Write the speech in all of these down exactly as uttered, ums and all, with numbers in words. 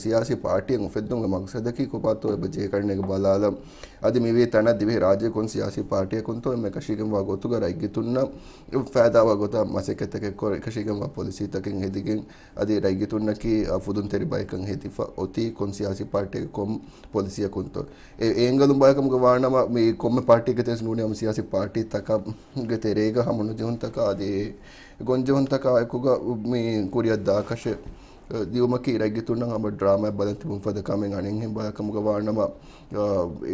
ސިޔާސީ ޕާޓީއެއް އުފެއްދުމުގެ މަގްސަދަކީ ކޮބާތޯ އެބަ ޖެހިކަންނޭގެ ބަލާލަން. އަދި މިވީ ތަނަށް ދިވެހި ރާއްޖެ ކޮން ސިޔާސީ ޕާޓީއަކުންތޯ އެންމެ ކަށީގެންވާ ގޮތުގަ ރައްޔިތުންނަށް ފައިދާވާ ގޮތަށް މަސައްކަތްތަކެއް ކޮށް، އެކަށީގެންވާ ޕޮލިސީތަކެއް ހެދިގެން، އަދި ރައްޔިތުންނަކީ، އަ، ފުދުންތެރި ބަޔަކަށް ހެދިފަ އޮތީ ކޮން ސިޔާސީ ޕާޓީއެއްގެ ކޮން ޕޮލިސީއަކުންތޯ. އެ އެންގަލުން ބަލާކަމުގަ ވާނަމަ، މި ކޮންމެ ޕާޓީގެ ތެރެސް ނޫނީ ހަމަ ސިޔާސީ ޕާޓީތަކުގެ ތެރޭގަ ހަމަ ނުޖެހުންތަކާ އަދި ގޮންޖެހުންތަކާ އެކުގަ މި ކުރިއަށް ދާކަށެއް ދިޔުމަކީ ރައްޔިތުންނަށް ހަމަ ޑްރާމާއެއް ބަލަން ތިބުން ފަދަ ކަމެއް. އަނެއްހެން ބަލާކަމުގަ ވާނަމަ، އާ،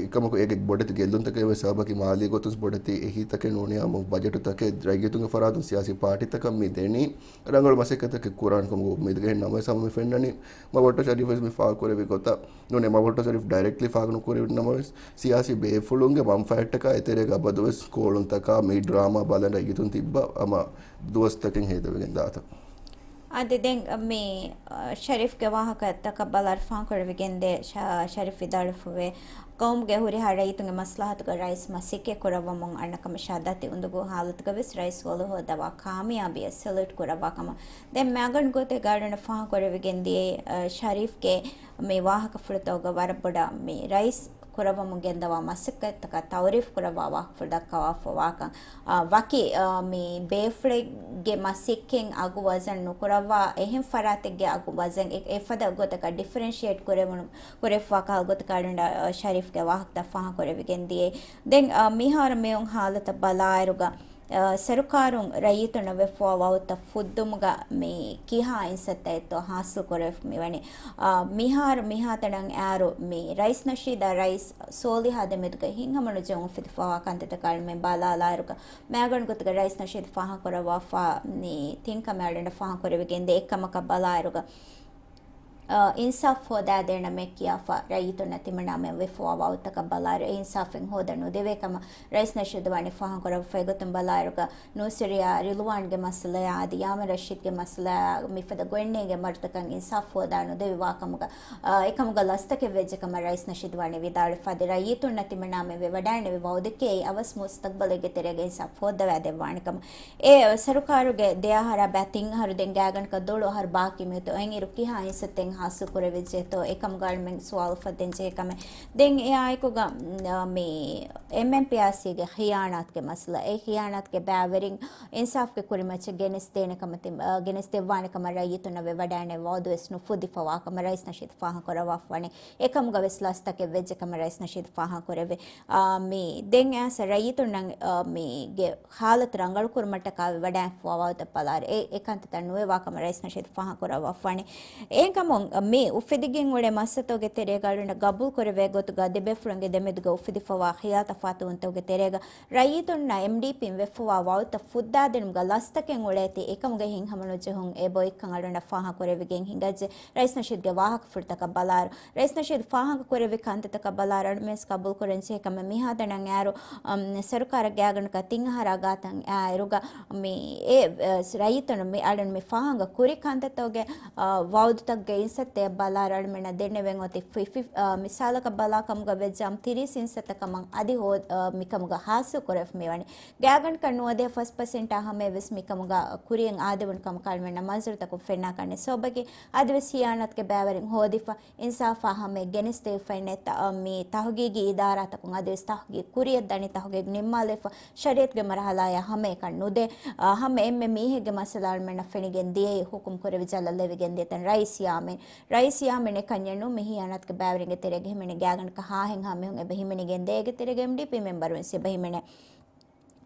އެކަމަކު އޭގެ ބޮޑެތި ގެއްލުންތަކެއް ވެސް ސަބަބަކީ މާލީ ގޮތުން ބޮޑެތި އެހީތަކެއް ނޫނީ ހަމަ ބަޖެޓުތަކެއް ރައްޔިތުންގެ ފަރާތުން ސިޔާސީ ޕާޓީތަކަށް މި ދެނީ ރަނގަޅު މަސައްކަތްތަކެއް ކުރާން ކަމުގަ އުއްމީދުގަ. އެހެން ނަމަވެސް ހަމަ މި ފެންނަނީ މަ ބައްޓޯ ޝަރީފް ވެސް މި ފާހަގަކުރެއްވި ގޮތަށް ނޫނީ، މަ ބައްޓޯ ޝަރީފް ޑައިރެކްޓްލީ ފާހަގަ ނުކުރެއްވި ނަމަވެސް، ސިޔާސީ ބޭފުޅުންގެ މަންފާއަށްޓަކާ އެތެރޭގަ އަބަދުވެސް ކޯޅުންތަކާ މި ޑްރާމާ ބަލަން ރައްޔިތުން ތިއްބަ ހަމަ ދުވަސްތަކެއް ހޭދަވެގެން ދާތަ. އަދި ދެން މި، އަ، ޝަރީފްގެ ވާހަކަތަކަށް ބަލާއިރު ފާހަގަކުރެވިގެންދޭ ޝަ-، ޝަރީފް ވިދާޅުވެފައިވޭ، ޤައުމުގެ ހުރިހާ ރައްޔިތުންގެ މަސްލަހަތުގަ ރައީސް މަސައްކަތް ކުރައްވަމުން އަންނަ ކަމަށާ ދަތި އުނދަގޫ ހާލަތުގަ ވެސް ރައީސް ގޮލު ހޯދަވާ ކާމިޔާބީއަށް ސެލޫޓް ކުރައްވާ ކަމަށް. ދެން މައިގަނޑު ގޮތެއްގަ އަޅުގަނޑަށް ފާހަގަކުރެވިގެންދިޔައީ، އަ، ޝަރީފްގެ މި ވާހަކަފުޅުތަކުގަ ވަރަށް ބޮޑަށް މި ރައީސް ކުރައްވަމުން ގެންދަވާ މަސައްކަތްތަކަށް ތައުރީފް ކުރައްވާ ވާހަކަފުޅު ދައްކަވާފަ ވާކަން، އާ، ވަކި، އާ، މި ބޭފުޅެއްގެ މަސައްކަތް އަގު ވަޒަން ނުކުރައްވާ އެހެން ފަރާތެއްގެ އަގު ވަޒަން އެ-، އެފަދަ ގޮތަކަށް ޑިފަރެންޝިއޭޓް ކުރެވުނު، ކުރެފަވާ ކަހަލަ ގޮތަކަށް އަޅުގަނޑަށް، އާ، ޝަރީފްގެ ވާހަކަތައް ފާހަގަކުރެވިގެން ދިޔައީ. ދެން، އާ، މިހާރު މިއޮން ހާލަތަށް ބަލާއިރުގަ، އާ، ސަރުކާރުން ރައްޔިތުންނަށް ވެފަވާ ވައުދުތައް ފުއްދުމުގަ މި ކިހާ އިންސައްތައެއްތޯ ހާސިލް ކުރެވިފަ މިވަނީ. އާ، މިހާރު މިހާތަނަށް އައިރު މި ރައީސް ނަޝީދާ ރައީސް ސޯލިހާ ދެމެދުގަ ހިތްހަމަނުޖެހުން އުފެދިފަވާ ކަންތައްތަކާ އަޅުމެން ބަލާލާއިރުގަ، މައިގަނޑު ގޮތުގަ ރައީސް ނަޝީދު ފާހަގަކުރައްވާފަ މި ތިން ކަމެއް އަޅުގަނޑަށް ފާހަގަކުރެވިގެންދޭ. އެއްކަމަކަށް ބަލާއިރުގަ، އާ، އިންސާފް ހޯދާދޭނަމޭ ކިޔާފަ ރައްޔިތުންނަށް ތިމަންނާމެން ވެފަވާ ވައުދުތަކަށް ބަލާއިރު، އެ އިންސާފެއް ހޯދަން ނުދެވޭ ކަމަށް ރައީސް ނަޝީދު ވާނީ ފާހަގަކުރައްވާފައި. އެގޮތުން ބަލާއިރުގަ، ނޫސްވެރިޔާ ރިލްވާންގެ މައްސަލަޔާ އަދި ޔާމިން ރަޝީދްގެ މައްސަލަޔާ މިފަދަ ގޮތްނޭނގެ މަރުތަކަށް އިންސާފް ހޯދާ ނުދެވި ވާކަމުގަ، އާ، އެކަމުގަ ލަސްތަކެއް ވެއްޖެ ކަމަށް ރައީސް ނަޝީދު ވާނީ ވިދާޅުވެފަ. އަދި ރައްޔިތުންނަށް ތިމަންނާމެން ވެވަޑައިނެވި ވައުދެކޭ އަވަސް މުސްތަޤްބަލެއްގެ ތެރޭގަ އިންސާފް ހޯއްދަވާދެއްވާނެ ކަމަށް. އެ ސަރުކާރުގެ ދެއަހަރާ ބައި ތިން އަހަރު ދެން ގާތްގަނޑަކަށް ދޮޅު އަހަރު ބާކީ މިއޮތީ. އޮތްއިރު ކިހާ އިންސައްތެއް ހާސިލް ކުރެވިއްޖެތޯ އެކަމުގަ އަޅުމެން ސުވާލު އުފައްދަން ޖެހޭ ކަމެއް. ދެން އެއާއެކުގަ، މް، މި އެމްއެމްޕީއާރްސީގެ ޚިޔާނާތުގެ މައްސަލަ. އެ ޚިޔާނާތުގެ ބައިވެރިން އިންސާފްގެ ކުރިމައްޗަށް ގެނެސްދޭނެ ކަމަށް ތި-، އަ، ގެނެސްދެއްވާނެ ކަމަށް ރައްޔިތުންނަށް ވެވަޑައިނެ ވައުދުވެސް ނުފުދިފަވާ ކަމަށް ރައީސް ނަޝީދު ފާހަގަކުރައްވާފަވަނީ. އެކަމުގަ ވެސް ލަސްތަކެއް ވެއްޖެ ކަމަށް ރައީސް ނަޝީދު ފާހަގަކުރެއްވި. އާ، މި ދެން އައިސް ރައްޔިތުންނަށް، އާ، މީގެ ހާލަތު ރަނގަޅުކުރުމަށްޓަކާ ވެވަޑައިފަވާ ވައުދުތައް ބަލާއިރު އެ، އެކަންތައްތައް ނުވެވާ ކަމަށް ރައީސް ނަޝީދު ފާހަގަކުރައްވާފަވަނީ. އެހެންކަމުން މި އުފެދިގެން އުޅޭ މައްސަތަކުގެ ތެރޭގަ އަޅުގަނޑަށް ގަބޫލުކުރެވޭ ގޮތުގަ ދެބޭފުޅުންގެ ދެމެދުގަ އުފެދިފަވާ ޚިޔާލު ތަފާތުވުންތަކުގެ ތެރޭގަ ރައްޔިތުންނަށް އެމްޑީޕީން ވެފަވާ ވައުދުތައް ފުއްދާދިނުމުގަ ލަސްތަކެއް އުޅޭތީ އެކަމުގެ ހިތްހަމަނުޖެހުން އެބައޮތްކަން އަޅުގަނޑަށް ފާހަގަކުރެވިގެން ހިނގައްޖެ. ރައީސް ނަޝީދުގެ ވާހަކަފުޅުތަކަށް ބަލާއިރު، ރައީސް ނަޝީދު ފާހަގަކުރެއްވި ކަންތައްތަކަށް ބަލާއިރު އަޅުމެންވެސް ގަބޫލުކުރަންޖެހޭ ކަމެއް މިހާތަނަށް އައިރު، އަމް، ސަރުކާރަށް ގާތްގަނޑަކަށް ތިން އަހަރާ ގާތަށް އައިރުގަ މި އެ، އަ، ރައްޔިތުން މި އަޅުން މި ފާހަގަ ކުރި ކަންތައްތަކުގެ، އަ، ވައުދުތަކުގެ އިންސައްތައެއް ބަލާއިރު އަޅުމެންނަށް ދެންނެވެން އޮތީ ފި-، ފި-، އަ، މިސާލަކަށް ބަލާކަމުގަ ވެއްޖާމު ތިރީސް އިންސައްތަ ކަމަށް އަދި ހޯ-، އަ، މިކަމުގަ ހާސިލް ކުރެވިފަ މިވަނީ. ގާތްގަނޑަކަށް ނުވަދިހަ ފަސް ޕަސެންޓާ ހަމަޔަށް ވެސް މިކަމުގަ ކުރިޔަށް އާދެވުނު ކަމަކަށް އަޅުމެންނަށް މަންޒޫރުތަކުން ފެންނާކަށް ނެތް. ސަބަބަކީ އަދިވެސް ހިޔާނާތުގެ ބައިވެރިން ހޯދިފަ، އިންސާފާ ހަމަޔަށް ގެނެސްދެވިފައެއް ނެތް. އަ، މި ތަހުގީގީ އިދާރާތަކުން އަދިވެސް ތަހުގީގު ކުރިޔަށް ދަނީ ތަހުގީގު ނިންމާލެފަ، ޝަރީއަތުގެ މަރުހަލާޔާ ހަމައެކަން ނުދޭ. އަ، ހަމަ އެންމެ މީހެއްގެ މައްސަލަ އަޅުމެންނަށް ފެނިގެން ދިޔައީ ހުކުމް ކުރެވި ޖަލަށް ލެވިގެން ދިޔަ ތަން ރައީސް ޔާމީން. ރައީސް ޔާމީން އެކަންޏެއް ނޫން މި ހިޔާނާތުގެ ބައިވެރިންގެ ތެރޭގަ ހިމެނޭ ގާތްގަނޑަކަށް ހާހެއްހާ މީހުން އެބަ ހިމެނިގެން ދޭ. އޭގެ ތެރޭގަ އެމްޑީޕީ މެމްބަރުން ވެސް އެބަ ހިމެނޭ.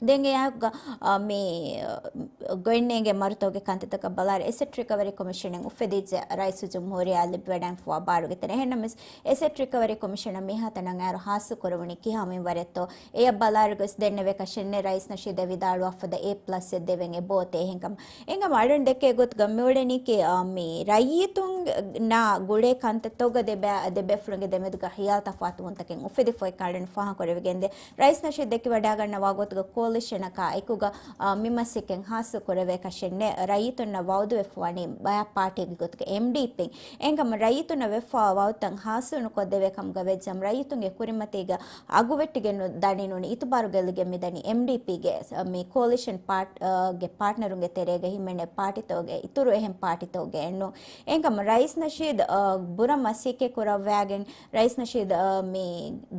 ދެން އެއާއެކުގަ، އަ، މި، އަ، ގޮތްނޭނގެ މަރުތަކުގެ ކަންތައްތަކަށް ބަލާއިރު އެސެޓް ރިކަވަރީ ކޮމިޝަނެއް އުފެދިއްޖެ ރައީސުލްޖުމްހޫރިއްޔާ ލިބިވަޑައިފަވާ ބާރުގެ ތެރޭ. އެހެންނަމަވެސް އެސެޓް ރިކަވަރީ ކޮމިޝަނަށް މިހާތަނަށް އައިރު ހާސިލް ކުރެވުނީ ކިހާ މިންވަރެއްތޯ؟ އެޔަށް ބަލާއިރު ގޮސް ދެންނެވޭ ކަށެއް ނެތް. ރައީސް ނަޝީދު ވިދާޅުވާފަދަ އޭ ޕްލަސްއެއް ދެވެން އެބައޮތޭ. އެހެންކަމުން އެނގަމަ އަޅުން ދެކޭ ގޮތުގަ މިއުޅެނީކީ، އާ، މި ރައްޔިތުންނާ ގުޅޭ ކަންތައްތަކުގަ ދެބަ-، ދެބޭފުޅުންގެ ދެމެދުގަ ހިޔާލު ތަފާތުވުންތަކެއް އުފެދިފައި ކަން އަޅުން ފާހަގަކުރެވިގެންދޭ. ރައީސް ނަޝީދު ދެކިވަޑައިގަންނަވާ ގޮތުގަ ކޯ ކޯލިޝަނަކާ އެކުގަ، އާ، މި މަސައްކަތް ހާސިލް ކުރެވޭ ކަށެއް ނެތް. ރައްޔިތުންނަށް ވައުދުވެފަވަނީ ބައެއް ޕާޓީގެ ގޮތުގަ އެމްޑީޕީ. އެހެންކަމުން ރައްޔިތުންނަށް ވެފަވާ ވައުދުތައް ހާސިލް ނުކޮށްދެވޭ ކަމުގަ ވެއްޖަމް ރައްޔިތުންގެ ކުރިމަތީގަ އަގުވެއްޓިގެން ދަނީ ނޫނީ އިތުބާރު ގެއްލިގެން މިދަނީ އެމްޑީޕީގެ، މި ކޯލިޝަން ޕާޓް-، އާ، ގެ ޕާޓްނަރުންގެ ތެރޭގަ ހިމެނޭ ޕާޓީތަކުގެ އިތުރު އެހެން ޕާޓީތަކުގެއެއްނޫން. އެހެންކަމުން ރައީސް ނަޝީދު، އާ، ބުރަ މަސައްކަތް ކުރައްވާގެން ރައީސް ނަޝީދު، އާ، މި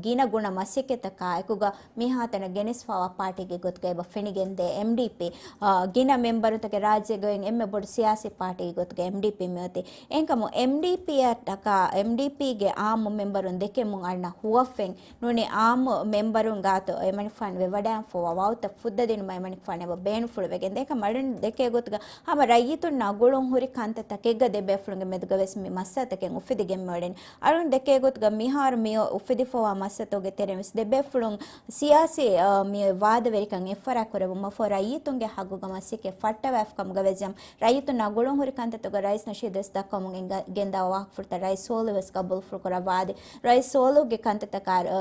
ގިނަ ގުނަ މަސައްކަތްތަކާ އެކުގަ މިހާތަނަށް ގެނެސްފަވާ ޕާޓީގެ ގޮތުގަ އެބަ ފެނިގެންދޭ އެމްޑީޕީ. އާ، ގިނަ މެމްބަރުންތަކެއް ރާއްޖޭގައި އެންމެ ބޮޑު ސިޔާސީ ޕާޓީގެ ގޮތުގަ އެމްޑީޕީ މިއޮތީ. އެހެންކަމުން އެމްޑީޕީއަށްޓަކާ، އެމްޑީޕީގެ އާއްމު މެމްބަރުން ދެކެމުން އަންނަ ހުވަފެން ނޫނީ އާއްމު މެމްބަރުން ގާތު އެމަނިކުފާނު ވެވަޑައިގެންފަވާ ވައުދުތައް ފުއްދަދިނުމަށް އެމަނިކުފާނު އެބަ ބޭނުންފުޅުވެގެންދޭ. އެކަމަކު އަޅުގަނޑު ދެކޭ ގޮތުގަ ހަމަ ރައްޔިތުންނާ ގުޅުން ހުރި ކަންތައްތަކެއްގަ ދެބޭފުޅުންގެ މެދުގަވެސް މި މައްސަލަތަކެއް އުފެދިގެން މިއުޅެނީ. އަޅުގަނޑު ދެކޭ ގޮތުގަ މިހާރު މި އުފެދިފަވާ މައްސަލަތަކުގެ ތެރެއިންވެސް ދެބޭފުޅުން ސިޔާސީ، އާ، މި ވާދަވެރިކަން އެއްފަރާތް ކުރެވުމަށްފަހު ރައްޔިތުންގެ ހައްގުގަ މަސައްކަތް ފައްޓަވާފަ ކަމުގަ ވެއްޖަމް ރައްޔިތުންނާ ގުޅުން ހުރި ކަންތައްތަކުގަ ރައީސް ނަޝީދުވެސް ދައްކަމުން އެނގ-، ގެންދަވާ ވާހަކަފުޅުތައް ރައީސް ސޯލިހުވެސް ގަބޫލުފުޅު ކުރައްވާ އަދި ރައީސް ސޯލިހުގެ ކަންތައްތަކާ، އާ،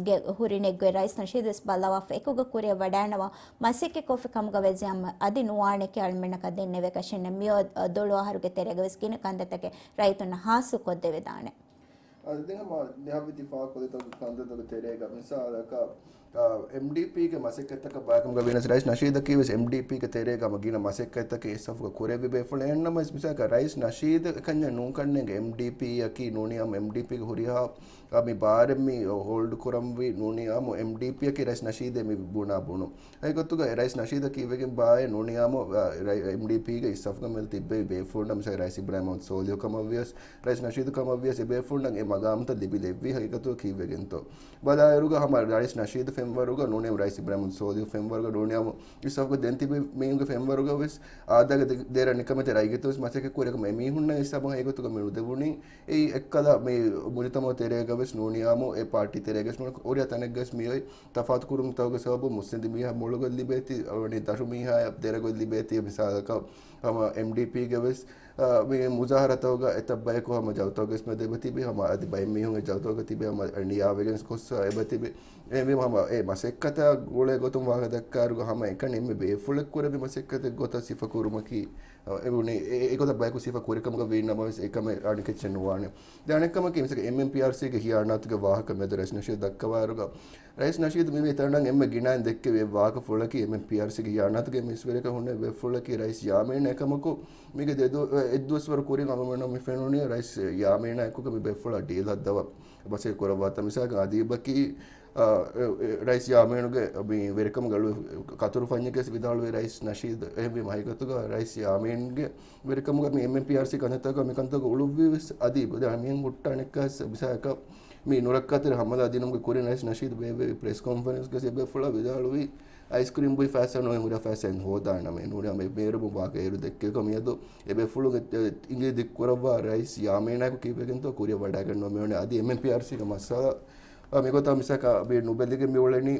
ގެ ހުރި ނެތްގޮތް ރައީސް ނަޝީދުވެސް ބައްލަވާފަ އެކުގަ ކުރިއަށް ވަޑައިގަންނަވާ މަސައްކަތް ކޮށްފި ކަމުގަ ވެއްޖަމް އަދި ނުވާނެކޭ އަޅުމެންނަކަށް ދެންނެވޭ ކަށެއް ނެތް. މިއޮތް ދޮޅު އަހަރުގެ ތެރޭގަވެސް ގިނަ ކަންތައްތަކެއް ރައްޔިތުންނަށް ހާސިލް ކޮށްދެވިދާނެ. އަދި ދެން ހަމަ ނިހާވެދި ފާ ކޮލިތަކު ކަންތައްތަކުގެ ތެރޭގަ މިސާލަކަށް، އާ، އެމްޑީޕީގެ މަސައްކަތްތަކަށް ބަލާކަމުގަ ވީނަސް ރައީސް ނަޝީދަކީ ވެސް އެމްޑީޕީގެ ތެރޭގަ ހަމަ ގިނަ މަސައްކަތްތަކެއް އެއްސަފުގަ ކުރެއްވި ބޭފުޅެއް. އެހެންނަމަވެސް މިސާލަކަށް ރައީސް ނަޝީދު އެކަންޏެއް ނޫންކަންނޭނގެ އެމްޑީޕީއަކީ ނޫނީ ހަމަ އެމްޑީޕީގެ ހުރިހާ، އާ، މި ބާރެއް މި ހޯލްޑް ކުރަންވީ ނޫނީ ހަމަ އެމްޑީޕީއަކީ ރައީސް ނަޝީދޭ މި ބުނާ ބުނުން. އެގޮތުގަ ރައީސް ނަޝީދަށް ކީއްވެގެން ބާއޭ ނޫނީ ހަމަ، އާ، ރައި-، އެމްޑީޕީގެ އެއްސަފުގަ މިއަދު ތިއްބެވި ބޭފުޅުންނަށް މިސާލަކަށް ރައީސް އިބްރާހިމް މުހައްމަދު ސޯލިހު ކަމަށްވިޔަސް، ރައީސް ނަޝީދު ކަމަށްވިޔަސް އެ ބޭފުޅުންނަށް އެ މަގާމުތައް ލިބި ލެއްވީ ހަގީގަތުގަ ކީއްވެގެންތޯ؟ ބަލާއިރުގަ ހަމަ ރައީސް ނަޝީދު ފެންވަރުގަ ނޫނީ ރައީސް އިބްރާހިމް ސޯލިހު ފެންވަރުގަ ނޫނީ ހަމަ އިސް ސަފުގަ ދެން ތިބި މީހުންގެ ފެންވަރުގަ ވެސް އާދައިގެ ދެ-، ދޭރަށް ނިކަމެތި ރައްޔިތުން ވެސް މަސައްކަތް ކުރިއަކަށް އެމީހުންނަށް އެއް ސަބަބެއް ހަގީގަތުގަ މި ނުދެވުނީ. އެއީ އެއްކަލަ މި މުޖުތަމަޢު ތެރޭގަ ވެސް ނޫނީ ހަމަ އެ ޕާޓީ ތެރޭގަ ވެސް ހުރިހާ ތަނެއްގަ ވެސް މިއޮތް ތަފާތު ކުރުމުތަކުގެ ސަބަބުން މުއްސަނދި މީހާ މޮޅު ގޮތް ލިބޭތީ، އަޅުގަނޑު ދަށު މީހާއަށް ދެރަ ގޮތް ލިބޭތީ. މިސާލަކަށް ހަމަ އެމްޑީޕީގެ ވެސް، އާ، މި މުޒާހަރާތަކުގަ އެތައް ބަޔަކު ހަމަ ޖަލުތަކުގެ ވެސް މެދު އެބަ ތިބި، ހަމަ އަދި ބައެއް މީހުން އެ ޖަލުތަކުގަ ތިބި ހަމަ ނިޔާވެގެން ގޮސް އެބަ ތިބި. އެހެންވީމަ ހަމަ އެ މަސައްކަތާ ގުޅޭ ގޮތުން ވާހަކަ ދައްކާއިރުގަ ހަމަ އެކަނި އެންމެ ބޭފުޅެއް ކުރެއްވި މަސައްކަތެއް ގޮތަށް ސިފަ ކުރުމަކީ، އެ، އެ ބުނީ އެ، އެ ގޮތަށް ބަޔަކު ސިފަ ކުރި ކަމުގަ ވީ ނަމަވެސް އެކަމެއް އަނެކެއްޗެއް ނުވާނެ. ދެން އަނެއް ކަމަކީ މިސާލަކަށް އެމްއެމްޕީއާރްސީގެ ހިޔާނާތުގެ ވާހަކަ މެދު ރައީސް ނަޝީދު ދައްކަވާއިރުގަ، ރައީސް ނަޝީދު މި ވެތަނަށް އެންމެ ގިނައިން ދެއްކެވި އެއް ވާހަކަފުޅަކީ އެމްއެމްޕީއާރްސީގެ ހިޔާނާތުގެ މީސްވެރިޔަކަށް ހުންނެވި ބޭފުޅަކީ ރައީސް ޔާމީން އެކަމަކު، މީގެ ދެ ދު-، އެއް ދުވަސްވަރު ކުރިން އަޅުގަނޑުމެންނަށް މި ފެނުނީ ރައީސް ޔާމީނާ އެކުގަ މި ބޭފުޅާ ޑީލް ހައްދަވާ މަސައްކަތް ކުރައްވާތާ. މިސާލަކަށް އަދީބަކީ، އާ، އެ، އެ، ރައީސް ޔާމީނުގެ މި ވެރިކަމުގެ އަޅު ކަތުރު ފަންޏެކޭސް ވިދާޅުވި ރައީސް ނަޝީދު. އެހެންވީމަ ހަގީގަތުގަ ރައީސް ޔާމީންގެ ވެރިކަމުގަ މި އެމްއެމްޕީއާރްސީ ކަންތައްތަކަށް މިކަންތަކުގަ އުޅުއްވީ ވެސް އަދީބު. ދެން މިހެން ހުއްޓާނެއްކާސް މިސާލަކަށް މި ނުރައްކާތެރި ހަމަލާ ދިނުމުގެ ކުރިން ރައީސް ނަޝީދު ބޭއްވެވި ޕްރެސް ކޮންފަރެންސްގަ އެބޭފުޅާ ވިދާޅުވީ، އައިސްކްރީމް ބުއި ފައިސާ ނުވެ ހުރި ފައިސާއިން ހޯދާނަމޭ. ނޫނީ ހަމަ އެ ބޭރުމު ވާހަކަ އޭރު ދެއްކެވި ކަމަށް މިއަދު އެބޭފުޅުން އެ، އެ، އިނގިލި ދިއްކުރައްވާ ރައީސް ޔާމީނާއެކު ކީއްވެގެންތޯ ކުރިއަށް ވަޑައިގަންނަވަން މިއުޅެނީ. އަދި އެމްއެމްޕީއާރްސީގެ މައްސަލަ، އާ، މިގޮތަށް މިސާލަކަށް މި ނުބެލިގެން މިއުޅެނީ.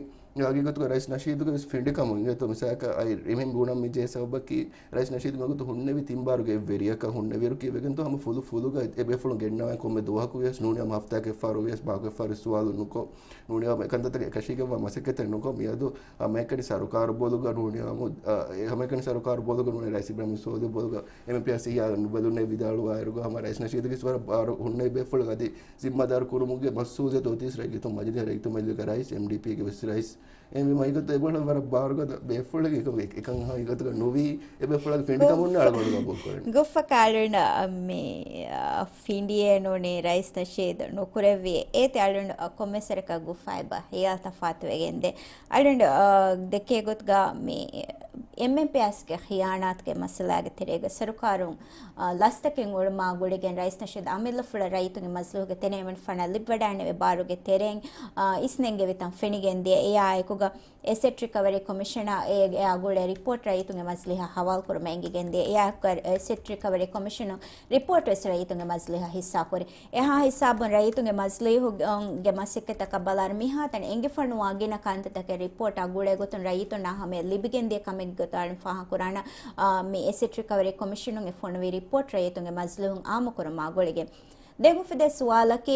ހަގީގަތުގަ ރައީސް ނަޝީދުގެ ވެސް ފިނޑި ކަމުން އިނގޭތޯ މިސާލަކަށް އައި އެމެން ބުނަން މި ޖެހޭ ސަބަބަކީ ރައީސް ނަޝީދު މިވަގުތު ހުންނެވި ތިން ބާރުގެ އެއް ވެރިޔަކަށް ހުންނެވިއިރު ކީއްވެގެންތޯ ހަމަ ފުލު ފުލުގަ އެބޭފުޅުން ގެންނަވަން ކޮންމެ ދުވަހަކު ވިޔަސް ނޫނީ ހަމަ ހަފްތާއަކަށް އެއްފަހަރު ވިޔަސް މާކޮށް އެއްފަހަރު ސުވާލު ނުކޮށް، ނޫނީ ހަމަ އެކަންތައްތަކެއް އެކަށީގެންވާ މަސައްކަތެއް ނުކޮށް މިއަދު ހަމައެކަނި ސަރުކާރު ބޮލުގަ ނޫނީ ހަމަ، އަ، އެ ހަމައެކަނި ސަރުކާރު ބޮލުގަ ނޫނީ ރައީސް އިބްރާހިމް ސޯލިހު ބޮލުގަ އެމްއެމްޕީއާރްސީ ހިޔާ ނުބެލުނޭ ވިދާޅުވާއިރުގަ ހަމަ ރައީސް ނަޝީދުގެ ވަރަށް ބާރު ހުންނެވި ބޭފުޅެއް އަދި ޒިންމާދާރު ކުރުމުގެ މަސްއޫލިއްޔަތު އޮތީސް ރައްޔިތުން މަޖިލީހަށް ރައްޔިތުން މަޖިލީގެ ރައީސް އެމްޑީޕީގެ ވެސް ރައީސް. އެހެންވީމަ ހަގީގަތު އެބަހުޅަ ވަރަށް ބާރުގަދަ ބޭފުޅެއް އެކަން އެކަން ހަގީގަތުގަ ނުވީ އެބޭފުޅާގެ ފިނޑިކަމުން އަޅުގަނޑު ގަބޫލު ކުރަނީ. ގޮއްފަކާ އަޅުން މި، އަ، ފިނޑިއެއް ނޫނީ ރައީސް ނަޝީދު ނުކުރެއްވި އޭތި އަޅުން ކޮންމެސް ވަރަކަށް ގޮއްފާ އެބަ ހިޔާ ތަފާތުވެގެންދޭ. އަޅުން، އަ، ދެކޭ ގޮތުގަ މި އެމްއެމްޕީއާރްސީގެ ޚިޔާނާތުގެ މައްސަލާގެ ތެރޭގަ ސަރުކާރުން، އާ، ލަސްތަކެއް އުޅުމާ ގުޅިގެން ރައީސް ނަޝީދު އަމިއްލަފުޅަށް ރައްޔިތުންގެ މަޖިލީހުގެ ތެރެއިން ފަނަރަ ލިބިވަޑައިގެންނެވި ބާރުގެ ތެރެއިން، އާ، އިސްނެންގެވިތަން ފެނިގެންދިޔަ. އެއާއެކުގަ އެސެޓް ރިކަވަރީ ކޮމިޝަނަށް އެ، އެއާ ގުޅޭ ރިޕޯޓް ރައްޔިތުންގެ މަޖިލީހަށް ހަވާލުކުރުމަށް އެނގިގެންދިޔަ. އެއާއެކުގަ އެސެޓް ރިކަވަރީ ކޮމިޝަނުން ރިޕޯޓް ވެސް ރައްޔިތުންގެ މަޖިލީހަށް ހިއްސާކުރި. އެހާ ހިސާބުން ރައްޔިތުންގެ މަޖިލީހު، ގެ މަސައްކަތްތަކަށް ބަލާއިރު މިހާތަނަށް އެނގިފަނުވާ ގިނަ ކަންތައްތަކެއް ރިޕޯޓާ ގުޅޭ ގޮތުން ރައްޔިތުންނާ ހަމަޔަށް ލިބިގެންދިޔަ ކަމެއްގެ ގޮތުން އަޅުން ފާހަގަކުރާނަ، އާ، މި އެސެޓް ރިކަވަރީ ކޮމިޝަނުން އެ ފޮނުވި ރިޕޯޓް ރައްޔިތުންގެ މަޖިލީހުން އާއްމުކުރުމާ ގުޅިގެން. ދެން އުފެދޭ ސުވާލަކީ،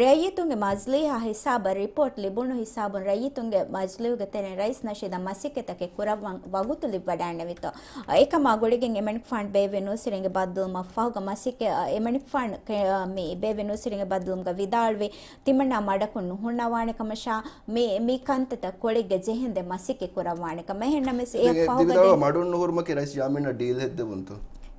ރައްޔިތުންގެ މަޖިލީހާ ހިސާބަށް ރިޕޯޓް ލިބުނު ހިސާބުން ރައްޔިތުންގެ މަޖިލީހުގެ ތެރެއިން ރައީސް ނަޝީދަށް މަސައްކަތްތަކެއް ކުރައްވަން ވަގުތު ލިބިވަޑައިގެންނެވިތޯ. އެކަމާ ގުޅިގެން އެމަނިކުފާނު ބޭއްވި ނޫސްވެރިންގެ ބައްދަލުމަށް ފަހުގަ މަސައްކަތް، އެމަނިކުފާނު ކެ-، މި ބޭއްވި ނޫސްވެރިންގެ ބައްދަލުމުގަ ވިދާޅުވި ތިމަންނާ މަޑަކުން ނުހުންނަވާނެ ކަމަށާ، މި، މި ކަންތައްތައް ކޮޅެއްގަ ޖެހެންދެން މަސައްކަތް ކުރައްވާނެ ކަމަށް. އެހެންނަމަވެސް އެއަށް ފަހުގަ މަޑުން ނުހުރުމަކީ ރައީސް ޔާމީނަށް ޑީލް ހެއްދެވުންތޯ؟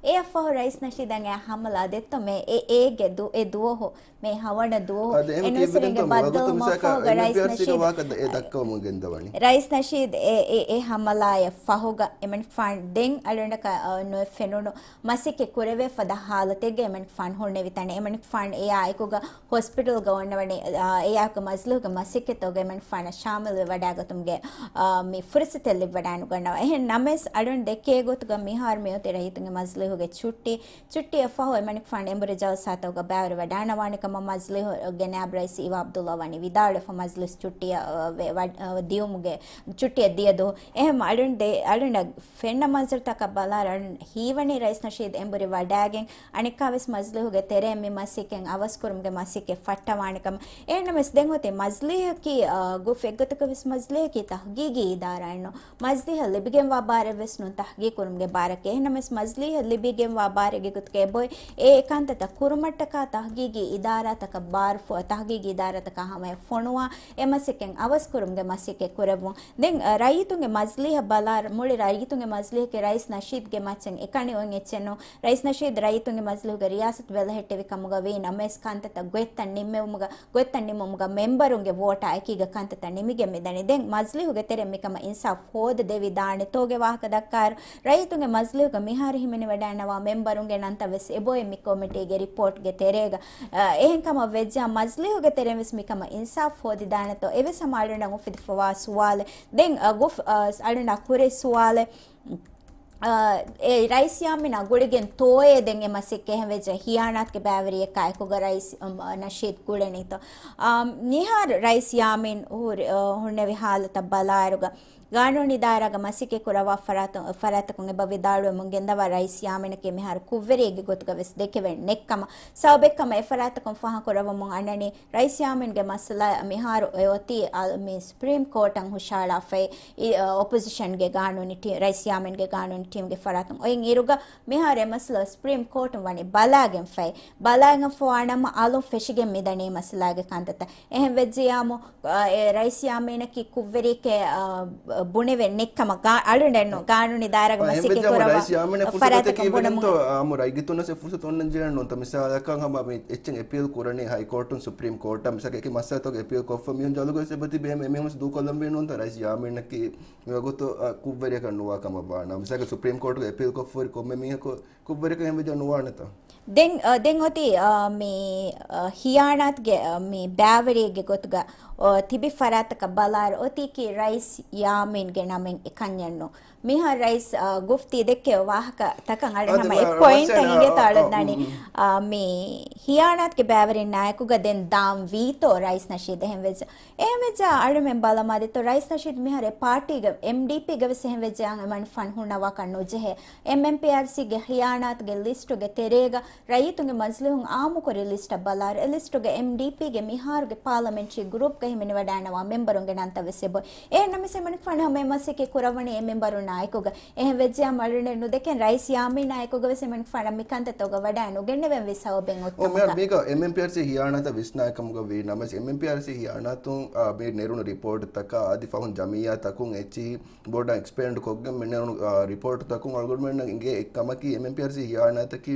އެއަށް ފަހު ރައީސް ނަޝީދަށް އެ ހަމަލާ ދެއްތޯ މޭ އެ، އޭގެ ދު-، އެ ދުވަހު މޭ ހަވަނަ ދުވަހު އެ ނޫސްވެރިންގެ ބައްދަލުމަށް ފަހުގަ ރައީސް ނަޝީދު، އެ، އެ ހަމަލާއަށް ފަހުގަ އެމަނިކުފާނު ދެން އަޅުގަނޑަކަށް، އަ، ނުފެނުނު މަސައްކަތް ކުރެވޭ ފަދަ ހާލަތެއްގަ އެމަނިކުފާނު ހުންނެވި ތަނެއް. އެމަނިކުފާނު އެއާއެކުގަ ހޮސްޕިޓަލްގަ އޮންނަވަނީ، އާ، އެއާއެކު މަޖިލީހުގެ މަސައްކަތްތަކުގަ އެމަނިކުފާނަށް ޝާމިލްވެ ވަޑައިގަތުމުގެ، އާ، މި ފުރުސަތެއް ލިބިވަޑައިނުގަންނަވާ. އެހެން ނަމަވެސް އަޅުން ދެކޭ ގޮތުގަ މިހާރު މިއޮތީ ރައްޔިތުންގެ މަޖިލީހުގެ ޗުއްޓީ، ޗުއްޓީއަށް ފަހު އެމަނިކުފާނު އެނބުރި ޖަލްސާތަކުގަ ބައިވެރިވަޑައިނަވާނެ ކަމަށް މަޖިލީހުގެ ނައިބު ރައީސް އީވާ ޢަބްދުﷲ ވަނީ ވިދާޅުވެފަ މަޖިލިސް ޗުއްޓީއަށް، އަ، ވެ-، ވަ-، އަ، ދިޔުމުގެ ޗުއްޓީއަށް ދިޔަ ދުވަހު. އެހެން އަޅުން ދެ-، އަޅުންނަށް ފެންނަ މަންޒަރުތަކަށް ބަލާއިރު އަޅުން ހީވަނީ ރައީސް ނަޝީދު އެނބުރި ވަޑައިގެން އަނެއްކާވެސް މަޖިލީހުގެ ތެރެއިން މި މަސައްކަތް އަވަސްކުރުމުގެ މަސައްކަތް ފައްޓަވާނެ ކަމަށް. އެހެންނަމަވެސް ދެން އޮތީ މަޖިލީހަކީ، އަ، ގުފް އެއްގޮތަކަށް ވެސް މަޖިލީހަކީ ތަހްގީގީ އިދާރާއެއްނު. މަޖިލީހަށް ލިބިގެންވާ ބާރެއް ވެސް ނޫން ތަހްގީގު ކުރުމުގެ ބާރަކަށް. އެހެންނަމަވެސް މަޖިލީހަށް ލިބިގެންވާ ބާރެއްގެ ގޮތުގައި އެބައޮތް އެ އެކަންތައްތައް ކުރުމަށްޓަކާ ތަހްގީގީ އިދާރާތަކަށް ބާރު ފޮ-، ތަހްގީގީ އިދާރާތަކާ ހަމަޔަށް ފޮނުވާ އެ މަސައްކަތް އަވަސްކުރުމުގެ މަސައްކަތް ކުރެއްވުން. ދެން، އަ، ރައްޔިތުންގެ މަޖިލީހަށް ބަލާ، މުޅި ރައްޔިތުންގެ މަޖިލީހަކީ ރައީސް ނަޝީދުގެ މައްޗަށް އެކަނި އޮތް އެއްޗެއް ނޫން. ރައީސް ނަޝީދު ރައްޔިތުންގެ މަޖިލީހުގެ ރިޔާސަތު ބެލެހެއްޓެވި ކަމުގަ ވީ ނަމަވެސް ކަންތައްތައް ގޮތްތައް ނިންމެވުމުގަ، ގޮތްތައް ނިންމުމުގަ މެމްބަރުންގެ ވޯޓާ އެކީގަ ކަންތައްތައް ނިމިގެން މިދަނީ. ދެން މަޖިލީހުގެ ތެރެއިން މިކަމަށް އިންސާފް ހޯދަދެވިދާނެތޯގެ ވާހަކަ ދައްކާއިރު، ރައްޔިތުންގެ މަޖިލީހުގަ މިހާރު ހިމެނިވަޑައިންނަވާ މެމްބަރުންގެ ނަންތައް ވެސް އެބައޮތް މި ކޮމިޓީގެ ރިޕޯޓްގެ ތެރޭގަ. އަ، އެހެން ކަމަށް ވެއްޖާ މަޖިލީހުގެ ތެރެއިން ވެސް މިކަމަށް އިންސާފް ހޯދިދާނެތޯ އެވެސް ހަމަ އަޅުގަނޑަށް އުފެދިފަވާ ސުވާލެއް. ދެން، އަ، ގުފް، އަ، އަޅުގަނޑާ ކުރި ސުވާލެއް. އާ، އެ ރައީސް ޔާމީނާ ގުޅިގެން ތޯއޭ ދެން އެ މަސައްކަތް އެހެން ވެއްޖެ ހިޔާނާތުގެ ބައިވެރިއެއްކާ އެކުގަ ރައީސް، އަ، ނަޝީދު ގުޅެނީތޯ؟ އާ، މިހާރު ރައީސް ޔާމީން ހުރި-، އަ، ހުންނެވި ހާލަތަށް ބަލާއިރުގަ، ގާނޫނީ ދާއިރާގަ މަސައްކަތް ކުރައްވާ ފަރާތު-، ފަރާތްތަކުން އެބަ ވިދާޅުވެމުން ގެންދަވާ ރައީސް ޔާމީނަކީ މިހާރު ކުށްވެރިއެއްގެ ގޮތުގަ ވެސް ދެކެވެން ނެއްކަމަށް. ސަބަބެއްކަމަށް އެ ފަރާތްތަކުން ފާހަގަކުރައްވަމުން އަންނަނީ، ރައީސް ޔާމީންގެ މައްސަލަ މިހާރު އޮތީ އަ-، މި ސުޕްރީމް ކޯޓަށް ހުށަހަޅާފައި، އި-، އަ، އޮޕޮޒިޝަންގެ ގާނޫނީ ޓީ-، ރައީސް ޔާމީންގެ ގާނޫނީ ޓީމްގެ ފަރާތުން އޮތް އިރުގަ މިހާރު އެ މައްސަލަ ސުޕްރީމް ކޯޓުން ވަނީ ބަލާގެންފައި، ބަލާގެންފަވާ ނަމަ އަލުން ފެށިގެން މިދަނީ މައްސަލާގެ ކަންތައްތައް. އެހެން ވެއްޖިޔާމު، އަ، އެ ރައީސް ޔާމީނަކީ ކުށްވެރިއެކޭ، އަ، ބުނެވެން ނެއްކަމަށް ގާ-، އަޅުގަނޑެއްނު ގާނޫނީ ދާއިރާގަ މަސައްކަތް ކުރައްވާ ފަރާތަކަށް ބުނުމުން. އާއްމު ރައްޔިތުންނަށް އެ ފުރުސަތު އޮންނަން ޖެހޭނެ ނޫންތަ؟ މިސާލަކަށް ހަމަ މި އެއްޗެއް އެޕީލް ކުރަނީ ހައިކޯޓުން ސުޕްރީމް ކޯޓަށް. މިސާލަކަށް އެކި މައްސަލަތަކުގެ އެޕީލް ކޮށްފަ މީހުން ޖަލުގައި އެބަތިބި އެހެން އެމީހުން ދޫކޮށްލަންވީ ނޫންތަ؟ ރައީސް ޔާމީނަކީ މިވަގުތު، އަ، ކުށްވެރިއަކަށް ނުވާ ކަމަށް ވާނަމަ. މިސާލަކަށް ސުޕްރީމް ކޯޓުގެ އެޕީލް ކޮށްފަހުރި ކޮންމެ މީހަކު ކުށްވެރިއަކަށް އެހެން ވެއްޖެ ނުވާނެތަ؟ ދެން، އަ، ދެން އޮތީ، އަ، މި، އަ، ހިޔާނާތުގެ، އަ، މި ބައިވެރިއެއްގެ ގޮތުގަ، އަ، ތިބި ފަރާތަކަށް ބަލާއިރު އޮތީކީ ރައީސް ޔާމީންގެ ނަމެއް އެކަންޏެއްނު. މިހާރު ރައީސް، އަ، ގުފްތީ ދެއްކެވި ވާހަކަ ތަކަށް އަޅުން ހަމަ އެއް ޕޮއިންޓެއް އިނގޭތޯ އަޅުގަނޑު ދަނީ. އާ، މި ހިޔާނާތުގެ ބައިވެރިންނާ އެކުގަ ދެން ދާން ވީތޯ ރައީސް ނަޝީދު އެހެން ވެއްޖެ. އެހެން ވެއްޖާ އަޅުމެން ބަލަމާ ދެއްތޯ ރައީސް ނަޝީދު މިހާރު އެ ޕާޓީގެ އެމްޑީޕީގެ ވެސް އެހެން ވެއްޖެ އަން އެމަނިކުފާނު ހުންނަވާކަށް ނުޖެހޭ. އެމްއެމްޕީއާރްސީގެ ހިޔާނާތުގެ ލިސްޓުގެ ތެރޭގަ ރައްޔިތުންގެ މަޖިލީހުން އާއްމުކުރި ލިސްޓަށް ބަލާއިރު، އެ ލިސްޓުގަ އެމްޑީޕީގެ މިހާރުގެ ޕާލަމެންޓްރީ ގްރޫޕްގަ ހިމެނިވަޑައިންނަވާ މެމްބަރުންގެ ނަންތައް ވެސް އެބައޮތް. އެހެންނަމަވެސް އެމަނިކުފާނު ހަމަ އެ މަސައްކަތް ކުރައްވަނީ އެ މެމްބަރުންނާ އެކުގަ. އެހެން ވެއްޖެއްޔާ އަޅުގަނޑު ނުދެކެން ރައީސް ޔާމީނާ އެކުގަ ވެސް އެމަނިކުފާނަށް މި ކަންތައްތަކުގަ ވަޑައި ނުގެންނެވެން ވެސް ސަބަބެއް އޮތް ކަމަކަށް. މިކަ އެމްއެމްޕީއާރްސީ ހިޔާނާތަށް ވިސްނާ ކަމުގަ ވީ ނަމަވެސް އެމްއެމްޕީއާރްސީ ހިޔާނާތުން، އާ، މި ނެރުނު ރިޕޯޓްތަކާ އަދި ފަހުން ޖަމިއްޔާ ތަކުން އެއްޗިހި ބޮޑަށް އެކްސްޕޭންޑް ކޮށްގެން މި ނެރުނު، އާ، ރިޕޯޓްތަކުން އަޅުގަނޑުމެންނަށް އިނގޭ އެއް ކަމަކީ އެމްއެމްޕީއާރްސީ ހިޔާނާތަކީ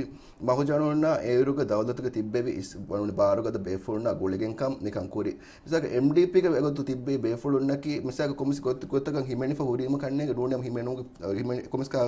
މަހުޖަނުންނާ އޭރުގެ ދައުލަތުގެ ތިއްބެވި އިސް-، ވަނުނި ބާރުގަދަ ބޭފުޅުންނާ ގުޅިގެންކަން މިކަން ކުރި. މިސާލަކަށް އެމްޑީޕީގެ އެގޮތު ތިއްބެވި ބޭފުޅުންނަކީ މިސާލަކަށް ކޮމިސް ގޮތް-، ގޮތަކަށް ހިމެނިފަ ހުރީމަ ކަންނޭނގެ ނޫނީ ހަމަ ހިމެނު-، ހިމެނި-، ކޮމިސް ކާ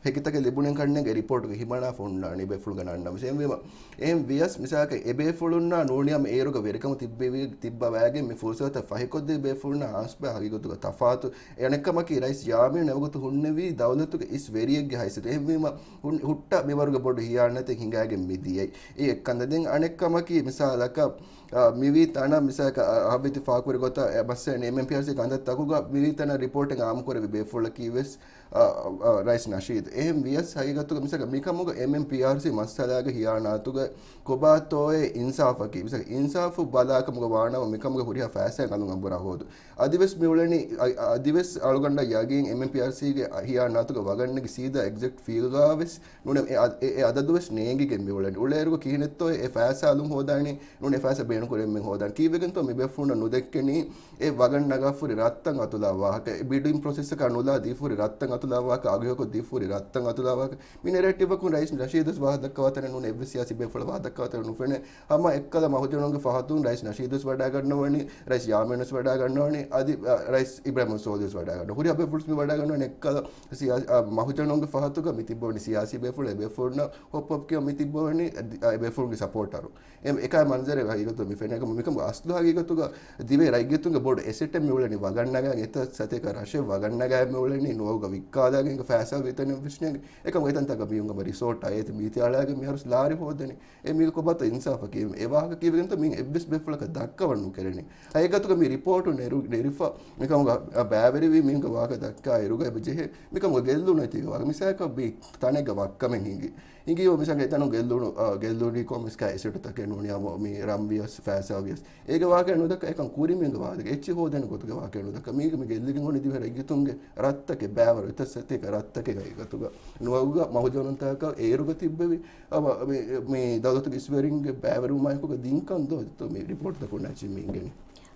ހެކިތަކެއް ލިބުނެން ކަންނޭނގެ ރިޕޯޓުގެ ހިމަނާފަ ހުންނާނީ ބޭފުޅުންގެ ނަންނަމަ. އެހެންވީމަ، އެހެން ވިޔަސް މިސާލަކަށް އެ ބޭފުޅުންނާ ނޫނީ ހަމަ އޭރުގަ ވެރިކަމު ތިއްބެވި، ތިއްބަވައިގެން މި ފުރުސަތަށް ފަހިކޮށްދޭ ބޭފުޅުންނާ ހާސްބަ ހަގީގަތުގަ ތަފާތު. އެ އަނެއްކަމަކީ ރައީސް ޔާމީން އެވަގުތު ހުންނެވީ ދައުލަތުގެ އިސް ވެރިއެއްގެ ހައިސިއްޔަތު. އެހެންވީމަ ހުން-، ހުއްޓަ މިވަރުގެ ބޮޑު ހިޔާނަތެއް ހިނގައިގެން މި ދިޔައީ. އެއް ކަންތައް. ދެން އަނެއްކަމަކީ މިސާލަކަށް، އާ، މިވީ ތަނަށް މިސާލަކަށް، އާ، ހަވީތި ފާކުރި ގޮތަށް އެ މައްސަލަ އެމްއެމްޕީއާރްސީ ކަންތައްތަކުގަ މިވީ ތަނަށް ރިޕޯޓެއް އާއްމުކުރެއްވި ބޭފުޅަކީ ވެސް، އ، އ، ރައީސް ނަޝީދު. އެހެން ވިޔަސް ހަގީގަތުގަ މިސާލަކަށް މިކަމުގަ އެމްއެމްޕީއާރްސީ މައްސަލާގެ ހިޔާނާތުގަ ކޮބާތޯއޭ އިންސާފަކީ؟ މިސާލަކަށް އިންސާފު ބަލާކަމުގަ ވާނަމަ މިކަމުގެ ހުރިހާ ފައިސާއެއް އަލުން އަނބުރާ ހޯދު. އަދިވެސް މިއުޅެނީ، އަ، އަ، އަދިވެސް އަޅުގަނޑަށް ޔަގީން އެމްއެމްޕީއާރްސީގެ ހިޔާނާތުގަ ވަގަށްނެގި ސީދާ އެގްޒެކްޓް ފީލްގަ ވެސް ނޫނެ އެ އަ، އެ، އެ އަދަދު ވެސް ނޭނގިގެން މިއުޅެނީ. އުޅޭއިރުގަ ކިހިނެއްތޯ އެ ފައިސާ އަލުން ހޯދާނީ؟ ނޫން އެ ފައިސާ ބޭނުންކުރެން މި ހޯދާން. ކީއްވެގެންތޯ މި ބޭފުޅުންނަށް ނުދެއްކެނީ އެ ވަގަށް ނަގާފުރި ރަށްތައް އަތުލާ ވާހަކަ، އެ ބިޑިން ޕްރޮސެސްއަކާ ނުލާ ދީފުރި ރަށްތައް އަތުލާ ވާހަކަ، އަގުހެޔޮކޮށް ދީފުރި ރަށްތައް އަތުލާ ވާހަކަ. މި ނެރޭޓިވްއަކުން ރައީސް ނަޝީދު ވެސް ވާހަކަ ދައްކަވާތަނެއް ނޫން، އެއްވެސް ސިޔާސީ ބޭފުޅަށް ވާހަކަ ދައްކަވާތަނެއް ނުފެނޭ. ހަމަ އެއްކަލަ މަހުޖަނުންގެ ފަހަތުން ރައީސް ނަޝީދު ވެސް ވަޑައިގަންނަވަނީ، ރައީސް ޔާމީނު ވެސް ވަޑައިގަންނަވަނީ، އަދި، އަ، ރައީސް އިބްރާހިމް ސޯލިހު ވެސް ވަޑައިގަންނަވަނީ. ހުރިހާ ބޭފުޅުން ވެސް މި ވަޑައިގަންނަވަނީ އެއްކަލަ ސިޔާ-، އަ، މަހުޖަނުންގެ ފަހަތުގަ މި ތިއްބަވަނީ ސިޔާސީ ބޭފުޅުން، އެ ބޭފުޅުންނަށް ހޮއްޕޮޕްކިޔަ މި ތިއްބަވަނީ، އަ، އެ ބޭފުޅުންގެ ސަޕޯޓަރު. އެ، އެކާ މަންޒަރެއް ހަގީގަތު މި ފެނޭ ކަމަށް މިކަމުގެ އަސްލު ހަގީގަތުގަ ދިވެހި ރައްޔިތުންގެ ބޮޑު އެސެޓެއް މިއުޅެނީ ވަގަށް ނަގާ، އެތައް ސަތޭކަ ރަށެއް ވަގަށް ނަގާ މިއުޅެނީ ނުވައުގަ ވިއްކާލާގެން އެކަ ފައިސާ ވިތަނެއް ވެސް ނޭނގެ. އެކަމު އެތަންތަކަށް މިއުން ހަމަ ރިސޯޓާ އޭތި މީތި އަޅާގެން މިހާރު ލާރި ހޯދަނީ. އެ މީގެ ކޮބާތޯ އިންސާފަކީ؟ އެ ވާހަކަ ކީއްވެގެންތޯ މިއިން އެއްވެސް ބޭފުޅަކަށް ދައްކަވަން ނުކެރެނީ؟ ހަގީގަތުގަ މި ރިޕޯޓު ނެރު-، ނެރިފަ މިކަމުގަ ބައިވެރިވީ މީހުންގެ ވާހަކަ ދައްކާ އިރުގަ އެބަ ޖެހޭ މިކަމުގަ ގެއްލުނު އެތީގެ ވާހަކަ. މިސާލަކަށް ބީ ތަނެއްގަ ވައްކަމެއް ހިނގި. ހިނގީ މިސާލަކަށް އެތަނުން ގެއްލުނު، އާ، ގެއްލުނީ ކޮންމެސް ކާ އެސެޓުތަކެއް ނޫނީ ހަމަ މި ރަން ވިޔަސް ފައިސާ ވިޔަސް. އޭގެ ވާހަކަ ނުދައްކާ އެކަން ކުރިމީހުންގެ ވާހަކަ އެއްޗެއް ހޯދޭނެ ގޮތުގެ ވާހަކަ ނުދައްކާ. މީގެ މި ގެއްލިގެން އުޅެނީ ދިވެހި ރައްޔިތުންގެ ރަށްތަކެއް ބައިވަރު އެތައް ސަތޭކަ ރަށްތަކެއް ހަގީގަތުގަ. ނުވައުގަ މަހުޖަނުންތަކަށް އޭރުގަ ތިއްބެވި އަވަ މި، މި ދައުލަތުގެ އިސްވެރިންގެ ބައިވެރިވުމާއެކުގަ ދިންކަން ދޯ މި ރިޕޯޓްތަކުން ނަޖީ މި އިނގެނީ.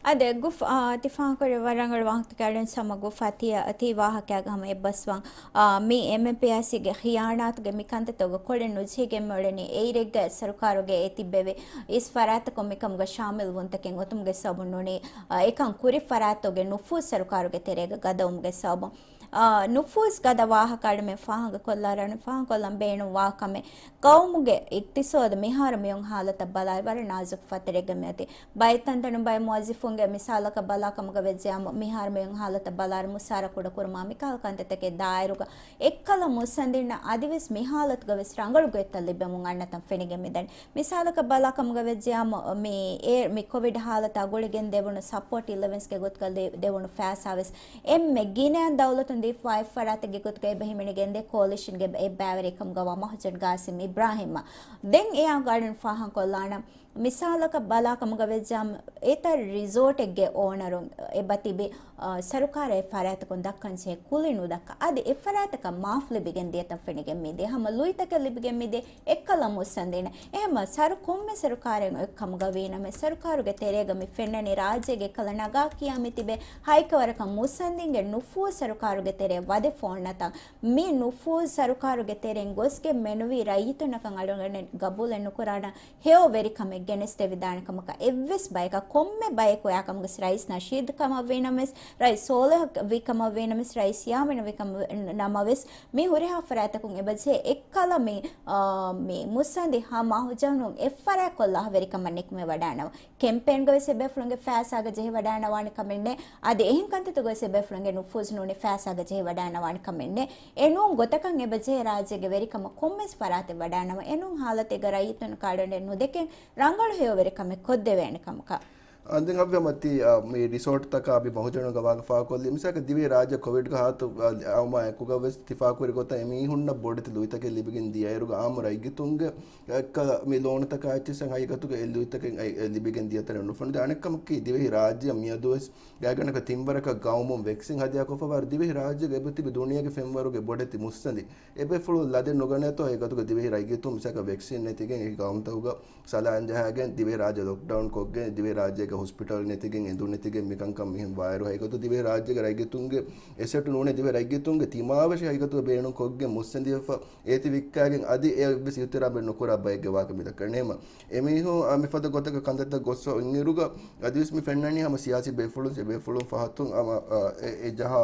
އަދި އެގުފް، އާ، ތި ފާހަގަކުރެއްވި ވަރަށް ރަނގަޅު ވާހަކަތަކެއް އަޅުން ސަމަ ގުފް އަތި، އަތީ ވާހަކައިގަ ހަމަ އެއްބަސްވަން، އާ، މި އެމްއެމްޕީއާސީގެ ޚިޔާނާތުގެ މި ކަންތައްތަކުގެ ކޮޅެއް ނުޖެހިގެން މިއުޅެނީ އެއިރެއްގަ ސަރުކާރުގެ އެ ތިއްބެވި އިސް ފަރާތްތަކުން މިކަމުގަ ޝާމިލް ވުންތަކެއް އޮތުމުގެ ސަބަބުން ނޫނީ، އާ، އެކަން ކުރި ފަރާތްތަކުގެ ނުފޫޒް ސަރުކާރުގެ ތެރޭގަ ގަދަވުމުގެ ސަބަބުން. އާ، ނުފޫޒް ގަދަ ވާހަކަ އަޅުމެން ފާހަގަކޮށްލާ ރަނެ ފާހަގަކޮށްލަން ބޭނުންވާ ކަމެއް. ގައުމުގެ އިޤްތިޞާދު މިހާރު މިއޮން ހާލަތަށް ބަލާއިރު ވަރަށް ނާޒުކު ފަތަރެއްގަ މިއޮތީ. ބައެއް ތަންތަނުން ބައެއް މުވައްޒިފުންގެ މިސާލަކަށް ބަލާ ކަމުގަ ވެއްޖެއްޔާމު، މިހާރު މިއޮން ހާލަތަށް ބަލާއިރު މުސާރަ ކުޑަކުރުމާ މިކަހަލަ ކަންތައްތަކެއް ދާއިރުގަ އެއްކަލަ މުއްސަނދިންނަށް އަދިވެސް މިހާލަތުގަ ވެސް ރަނގަޅު ގޮތްތައް ލިބެމުން އަންނަތަން ފެނިގެން މިދަނީ. މިސާލަކަށް ބަލާ ކަމުގަ ވެއްޖެއްޔާމު، މި އޭ، މި ކޮވިޑް ހާލަތާ ގުޅިގެން ދެވުނު ސަޕޯޓް އިލެވެންސްގެ ގޮތުގަ ދެ-، ދެވުނު ފައިސާ ވެސް އެންމެ ގިނައިން ދައުލަތުން ދީފައި ފަރާތެއްގެ ގޮތުގަ އެބަ ހިމެނިގެންދޭ ކޯލިޝަންގެ އެއްބައިވެރި ކަމުގަވާ މަހުޖަން ގާސިމް އިބްރާހިމްއަށް. ދެން އެއާ ގާޑަން ފާހަން ކޮށްލާނަން. މިސާލަކަށް ބަލާ ކަމުގަ ވެއްޖާމު، އެތައް ރިސޯޓެއްގެ އޯނަރުން އެބަ ތިބި، އަ، ސަރުކާރަށް އެ ފަރާތަކުން ދައްކަން ޖެހޭ ކުލި ނުދައްކާ. އަދި އެ ފަރާތަކަށް މާފް ލިބިގެން ދިޔަތަން ފެނިގެން މިދިޔަ. ހަމަ ލުއިތަކެއް ލިބިގެން މިދިޔަ. އެއްކަލަ މުއްސަނދިން. އެހެމަ ސަރު ކޮންމެ ސަރުކާރެއް އޮތް ކަމުގަ ވީނަމަ، ސަރުކާރުގެ ތެރޭގަ މި ފެންނަނީ ރާއްޖޭގެ ކަލަ ނަގާ ކިޔާ މި ތިބޭ ހައިކަވަރަކަށް މުއްސަނދިންގެ ނުފޫޒް ސަރުކާރުގެ ތެރޭ ވަދެ ފޯންނަތަން. މި ނުފޫޒް ސަރުކާރުގެ ތެރެއިން ގޮސްގެން މެނުވީ ރައްޔިތުންނަކަށް އަޅުގަނޑު ގަބޫލެއް ނުކުރާނަ ހެޔޮ ވެރިކަމެއް ގެނެސްދެވިދާނެ ކަމަކަށް އެއްވެސް ބަޔަކަށް ކޮންމެ ބަޔަކު އެއާ ކަމުގަސް ރައީސް ނަޝީދު ކަމަށް ވީނަމަވެސް، ރައީސް ސޯލިހު ވީ ކަމަށް ވީނަމަވެސް، ރައީސް ޔާމީނު ވީ ކަމަށް ނަމަވެސް، މި ހުރިހާ ފަރާތަކުން އެބަޖެހޭ އެއްކަލަ މި، އާ، މި މުއްސަނދި ހަ މަހުޖަނުން އެއްފަރާތްކޮށްލާ ވެރިކަމަށް ނިކުމެވަޑާނަވާ. ކެމްޕޭންގަ ވެސް އެބޭފުޅުންގެ ފައިސާގަ ޖެހިވަޑާނަވާނެ ކަމެއް ނެތް. އަދި އެހެން ކަންތައްތަކުގަ ވެސް އެބޭފުޅުންގެ ނުފޫޒު ނޫނީ ފައިސާގަ ޖެހިވަޑާނަވާނެ ކަމެއް ނެތް. އެނޫން ގޮތަކަށް އެބަޖެހޭ ރާއްޖޭގެ ވެރިކަމަށް ކޮންމެސް ފަރާތެއް ވަޑާނަމަ، އެނޫން ހާލަތެއްގަ ރައްޔިތުން ކާޑުންޑެއް ނުދެކެން ރަނގަޅު ހެޔޮ ވެރިކަމެއް ކޮށްދެވޭނެ ކަމަކަށް. އަނދިން އަވި މަތީ، އަ، މި ރިސޯޓްތަކާ މި މަހުޖަނުގަ ވާގަ ފާކޮށްލި މިސާކަށް ދިވެހި ރާއްޖެ ކޮވިޑްގަ ހާތު، އަ، އައުމާ އެކުގަ ވެސް ތިފާކުރި ގޮތަށް އެމީހުންނަށް ބޮޑެތި ލުއިތަކެއް ލިބިގެން ދިޔައިރުގަ އާއްމު ރައްޔިތުންގެ އެއްކަލަ މި ލޯނުތަކާ އެއްޗިއްސަށް ހަގީގަތުގަ އެ ލުއިތަކެއް އެ، އެ ލިބިގެން ދިޔަތަނެއް ނުފެނުނު. އަނެއްކަމަކީ ދިވެހި ރާއްޖެއަށް މިއަދުވެސް ގާތްގަނޑަކަށް ތިންވަރަކަށް ގައުމުން ވެކްސިން ހަދިޔާކޮށްފަވާއިރު ދިވެހި ރާއްޖޭގެ އެބަތިބި ދުނިޔޭގެ ފެންވަރުގެ ބޮޑެތި މުއްސަނދި އެބޭފުޅުން ލަދެއް ނުގަނޭތޯ ހަގީގަތުގަ ދިވެހި ރައްޔިތުން މިސާކަށް ވެކްސިން ނެތިގެން އެކި ގައުމުތަކުގަ ސަލާން ޖަހާގެން ދިވެހި ރާއްޖެ ލޮކްޑައުން ކޮށްގެން ދިވެހި ރާއްޖޭގެ ހޮސްޕިޓަލް ނެތިގެން އެނދުން ނެތިގެން މިކަންކަން މިހެން ވާއިރު ހަގީގަތު ދިވެހި ރާއްޖޭގެ ރައްޔިތުންގެ އެސެޓު ނޫނޭ ދިވެހި ރައްޔިތުންގެ ތިމާވެށި ހަގީގަތުގަ ބޭނުން ކޮށްގެން މުއްސަނދިވެފަ އޭތި ވިއްކާގެން އަދި އެއްވެސް އިހުތިރާމެއް ނުކުރާ ބައެއްގެ ވާހަކަ މި ދައްކަނީ. އެމީހުން، އާ، މިފަދަ ގޮތަކަށް ކަންތައްތައް ގޮއްސަ އިންއިރުގަ އަދިވެސް މި ފެންނަނީ ހަމަ ސިޔާސީ ބޭފުޅުން، އެ ބޭފުޅުން ފަހަތުން ހަމަ، އާ، އެ، އެ ޖަހާ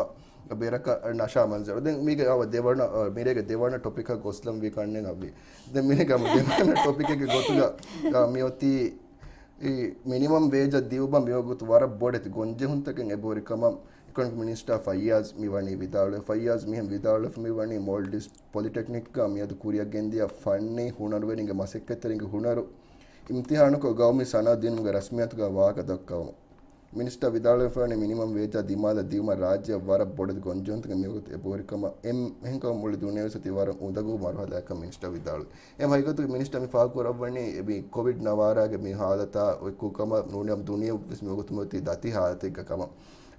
ބޭރަކަށް ނަޝާ މަންޒަރު. ދެން މީގެ އާ ދެވަނަ، އާ، މިރޭގެ ދެވަނަ ޓޮޕިކަށް ގޮސްލަން ވީ ކަންނެން އަވި. ދެން މިރޭގެ ހަމަ ދެވަނަ ޓޮޕިކެއްގެ ގޮތުގަ، އާ، މިއޮތީ އެ މިނިމަމް ވޭޖަށް ދިއުމަށް މިވަގުތު ވަރަށް ބޮޑެތި ގޮންޖެހުންތަކެއް އެބަހުރި ކަމަށް އިކޮނޮމިކް މިނިސްޓާ ފައްޔާޒް މިވަނީ ވިދާޅުވެ، ފައްޔާޒް މިހެން ވިދާޅުވެފަ މިވަނީ މޯލްޑިވްސް ޕޮލިޓެކްނިކްގަ މިއަދު ކުރިއަށް ގެންދިޔަ ފަންނީ ހުނަރުވެރިންގެ މަސައްކަތްތެރިންގެ ހުނަރު އިމްތިހާނުކޮށް ގައުމީ ސަނާ ދިނުމުގެ ރަސްމިއްޔާތުގަ ވާހަކަ ދައްކަވަމުން. މިނިސްޓަރ ވިދާޅުވެފަވަނީ މިނިމަމް ވޭޖާ ދިމާލަށް ދިއުމަށް ރާއްޖެއަށް ވަރަށް ބޮޑެތި ގޮންޖެހުންތަކެއް މިވަގުތު އެބަހުރި ކަމަށް. އެހެންކަމުން މުޅި ދުނިޔެވެސް އޮތީ ވަރަށް އުނދަގޫ މަރުހަލާއަކަށް މިނިސްޓަރ ވިދާޅުވި. އެހެން ހަގީގަތުގައި މިނިސްޓަރ މި ފާހަގަކުރައްވަނީ މި ކޮވިޑް ނަވާރާގެ މި ހާލަތާ އެކު ކަމަށް ނޫނީ ދުނިޔެ ވެސް މިވަގުތު މި އޮތީ ދަތި ހާލަތެއްގަ ކަމަށް.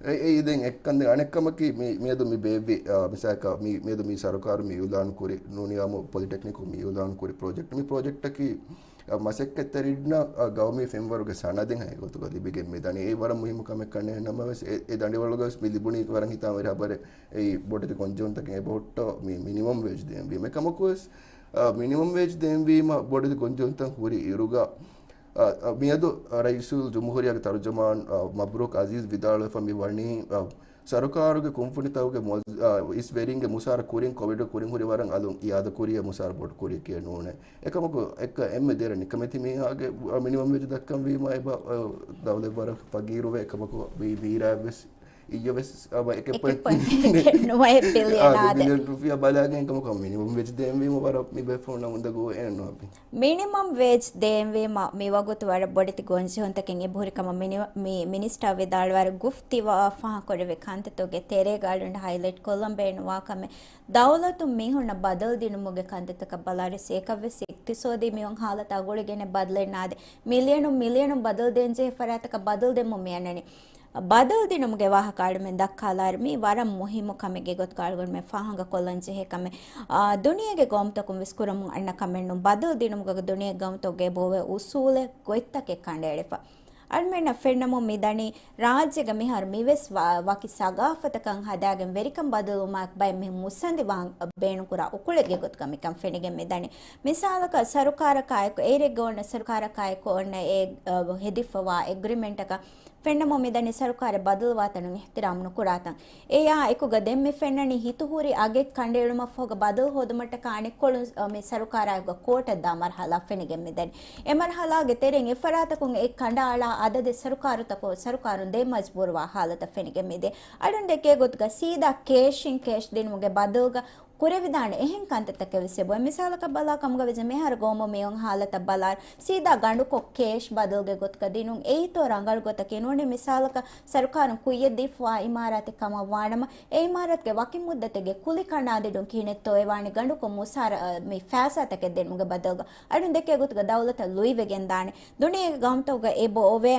އެ، އެއީ ދެން އެއްކަން. ދެން އަނެއްކަމަކީ މި، މިއަދު މި ބޭއްވި، އާ، މިސާލަކަށް މި، މިއަދު މި ސަރުކާރު މި އިއުލާނު ކުރި ނޫނީ އާއްމު ޕޮލިޓެކްނިކު މި އިއުލާނު ކުރި ޕްރޮޖެކްޓް، މި ޕްރޮޖެކްޓަކީ އަ، މަސައްކަތްތެރިންނަށް، އަ، ގައުމީ ފެންވަރުގެ ސަނަދެއް ހަގީގަތުގަ ލިބިގެން މިދަނީ. އެއީ ވަރަށް މުހިއްމު ކަމެއް ކަނޑޭ. ނަމަވެސް އެ، އެ ދަނޑިވަޅުގަވެސް މި ލިބުނީ ވަރަށް ހިތާމަވެރި ހަބަރެއް. އެއީ ބޮޑެތި ގޮންޖެހުންތަކެއް އެބަހުއްޓަ މި މިނިމަމް ވޭޖް ދޭންވީމަ. އެކަމަކުވެސް، އަ، މިނިމަމް ވޭޖް ދޭންވީމަ ބޮޑެތި ގޮންޖެހުންތައް ހުރި އިރުގަ، އަ، އަ، މިއަދު، އަ، ރައީސުލް ޖުމްހޫރިއްޔާގެ ތަރުޖަމާން، އަ، މަބްރޫކް އަޒީޒް ވިދާޅުވެފަ މި ވަނީ، އަ، ސަރުކާރުގެ ކުންފުނިތަކުގެ މުވައްޒ-، އާ، އިސް ވެރިންގެ މުސާރަ ކުރިން ކޮވިޑު ކުރިން ހުރި ވަރަށް އަލުން އިއާދަކުރިޔަ މުސާރަ ބޮޑު ކުރިޔަކީ ނޫނޭ. އެކަމަކު އެއްކަ އެންމެ ދެރަ ނިކަމެތި މީހާގެ، އާ، މިނިމަމް ވޭޖް ދައްކަންވީމަ އެބަ، އާ، ދައުލަތް ވަރަށް ފަގީރުވޭ. އެކަމަކު މި މީރާ ވެސް އިއްޔެ ވެސް އަބަ އެކެއް އެކެއް ޕޮއިންޓް ޕޮއިންޓް ނުވައެއް ބިލިއަނާ ދެ. ބިލިއަން ރުފިޔާ ބަލާގެން ކަމަކު މިނިމަމް ވޭޖް ދޭންވީމަ ވަރަށް މި ބޭފުޅުންނަށް އުނދަގޫ އެއްނު އަބި. މިނިމަމް ވޭޖް ދޭންވީމަ މިވަގުތު ވަރަށް ބޮޑެތި ގޮންޖެހުންތަކެއް އެބަހުރި ކަމަށް މިނި-، މި މިނިސްޓާ ވިދާޅުވާއިރު ގުފްތިވާ ފާހަގަކުރެއްވި ކަންތައްތަކުގެ ތެރޭގަ އަޅުގަނޑު ހައިލައިޓް ކޮށްލަން ބޭނުންވާ ކަމެއް ދައުލަތުން މީހުންނަށް ބަދަލު ދިނުމުގެ ކަންތައްތަކަށް ބަލާއިރު އެކަށްވެސް އިޤްތިޞާދީ މިއޮން ހާލަތާ ގުޅިގެން ބަދަލެއް ނާދޭ. މިލިޔަނުން މިލިޔަނުން ބަދަލު ދޭންޖެހޭ ފަރާތަކަށް ބަދަލު ދެމުން މިއަންނަނީ. ބަދަލު ދިނުމުގެ ވާހަކަ އަޅުމެން ދައްކާލާއިރު، މީ ވަރަށް މުހިއްމު ކަމެއްގެ ގޮތުގަ އަޅުގަނޑުމެން ފާހަގަކޮށްލަން ޖެހޭ ކަމެއް. އާ، ދުނިޔޭގެ ގައުމުތަކުން ވެސް ކުރަމުން އަންނަ ކަމެއް ނޫން. ބަދަލު ދިނުމުގަ ދުނިޔޭގެ ގައުމުތަކުގައި އެބައޮވޭ އުސޫލެއް ގޮތްތަކެއް ކަނޑައެޅިފަ. އަޅުމެންނަށް ފެންނަމުން މިދަނީ، ރާއްޖޭގަ މިހާރު މިވެސް ވަ-، ވަކި ސަގާފަތަކަށް ހަދާގެން ވެރިކަން ބަދަލުވުމާއެކު ބައެއް މީހުން މުއްސަނދިވާން ބޭނުންކުރާ އުކުޅެއްގެ ގޮތުގަ މިކަން ފެނިގެން މިދަނީ. މިސާލަކަށް ސަރުކާރަކާއެކު، އޭރެއްގަ އޮންނަ ސަރުކާރަކާއެކު އޮންނަ އެ، އަ، ހެދިފަވާ އެގްރިމެންޓަކަށް ފެންނަމުން މިދަނީ ސަރުކާރެއް ބަދަލުވާތަނުން އިޙްތިރާމް ނުކުރާތަން. އެއާ އެކުގަ ދެން މި ފެންނަނީ ހިތުހުރި އަގެއް ކަނޑައެޅުމަށްފަހުގަ ބަދަލު ހޯދުމަށްޓަކާ އަނެއްކޮޅުން، އަ، މި ސަރުކާރާއެކުގަ ކޯޓަށް ދާ މަރުހަލާ ފެނިގެން މިދަނީ. އެ މަރުހަލާގެ ތެރެއިން އެ ފަރާތަކުން އެ ކަނޑައަޅާ އަދަދެއް ސަރުކާރުތަކުން، ސަރުކާރުން ދޭން މަޖްބޫރުވާ ހާލަތަށް ފެނިގެން މިދޭ. އަޅުން ދެކޭ ގޮތުގަ ސީދާ ކޭޝްއިން ކޭޝް ދިނުމުގެ ބަދަލުގަ ކުރެވިދާނެ އެހެން ކަންތައްތަކެއް ވެސް އެބައޮތް. މިސާލަކަށް ބަލާ ކަމުގަ ވެއްޖެ މިހާރު ގައުމު މިއޮން ހާލަތަށް ބަލާއިރު، ސީދާ ގަނޑުކޮށް ކޭޝް ބަދަލުގެ ގޮތުގަ ދިނުން އެއީތޯ ރަނގަޅު ގޮތަކީ. ނޫނީ މިސާލަކަށް ސަރުކާރުން ކުއްޔަށް ދީފަވާ އިމާރާތެއް ކަމަށް ވާނަމަ، އެ އިމާރާތުގެ ވަކި މުއްދަތެއްގެ ކުލި ކަނޑާދިނުން ކިހިނެއްތޯ އެ ވާނީ ގަނޑުކޮށް މުސާރަ، އަ، މި ފައިސާތަކެއް ދިނުމުގެ ބަދަލުގަ. އަޅުން ދެކޭ ގޮތުގަ ދައުލަތަށް ލުއިވެގެން ދާނެ. ދުނިޔޭގެ ގައުމުތަކުގަ އެބަ އޮވޭ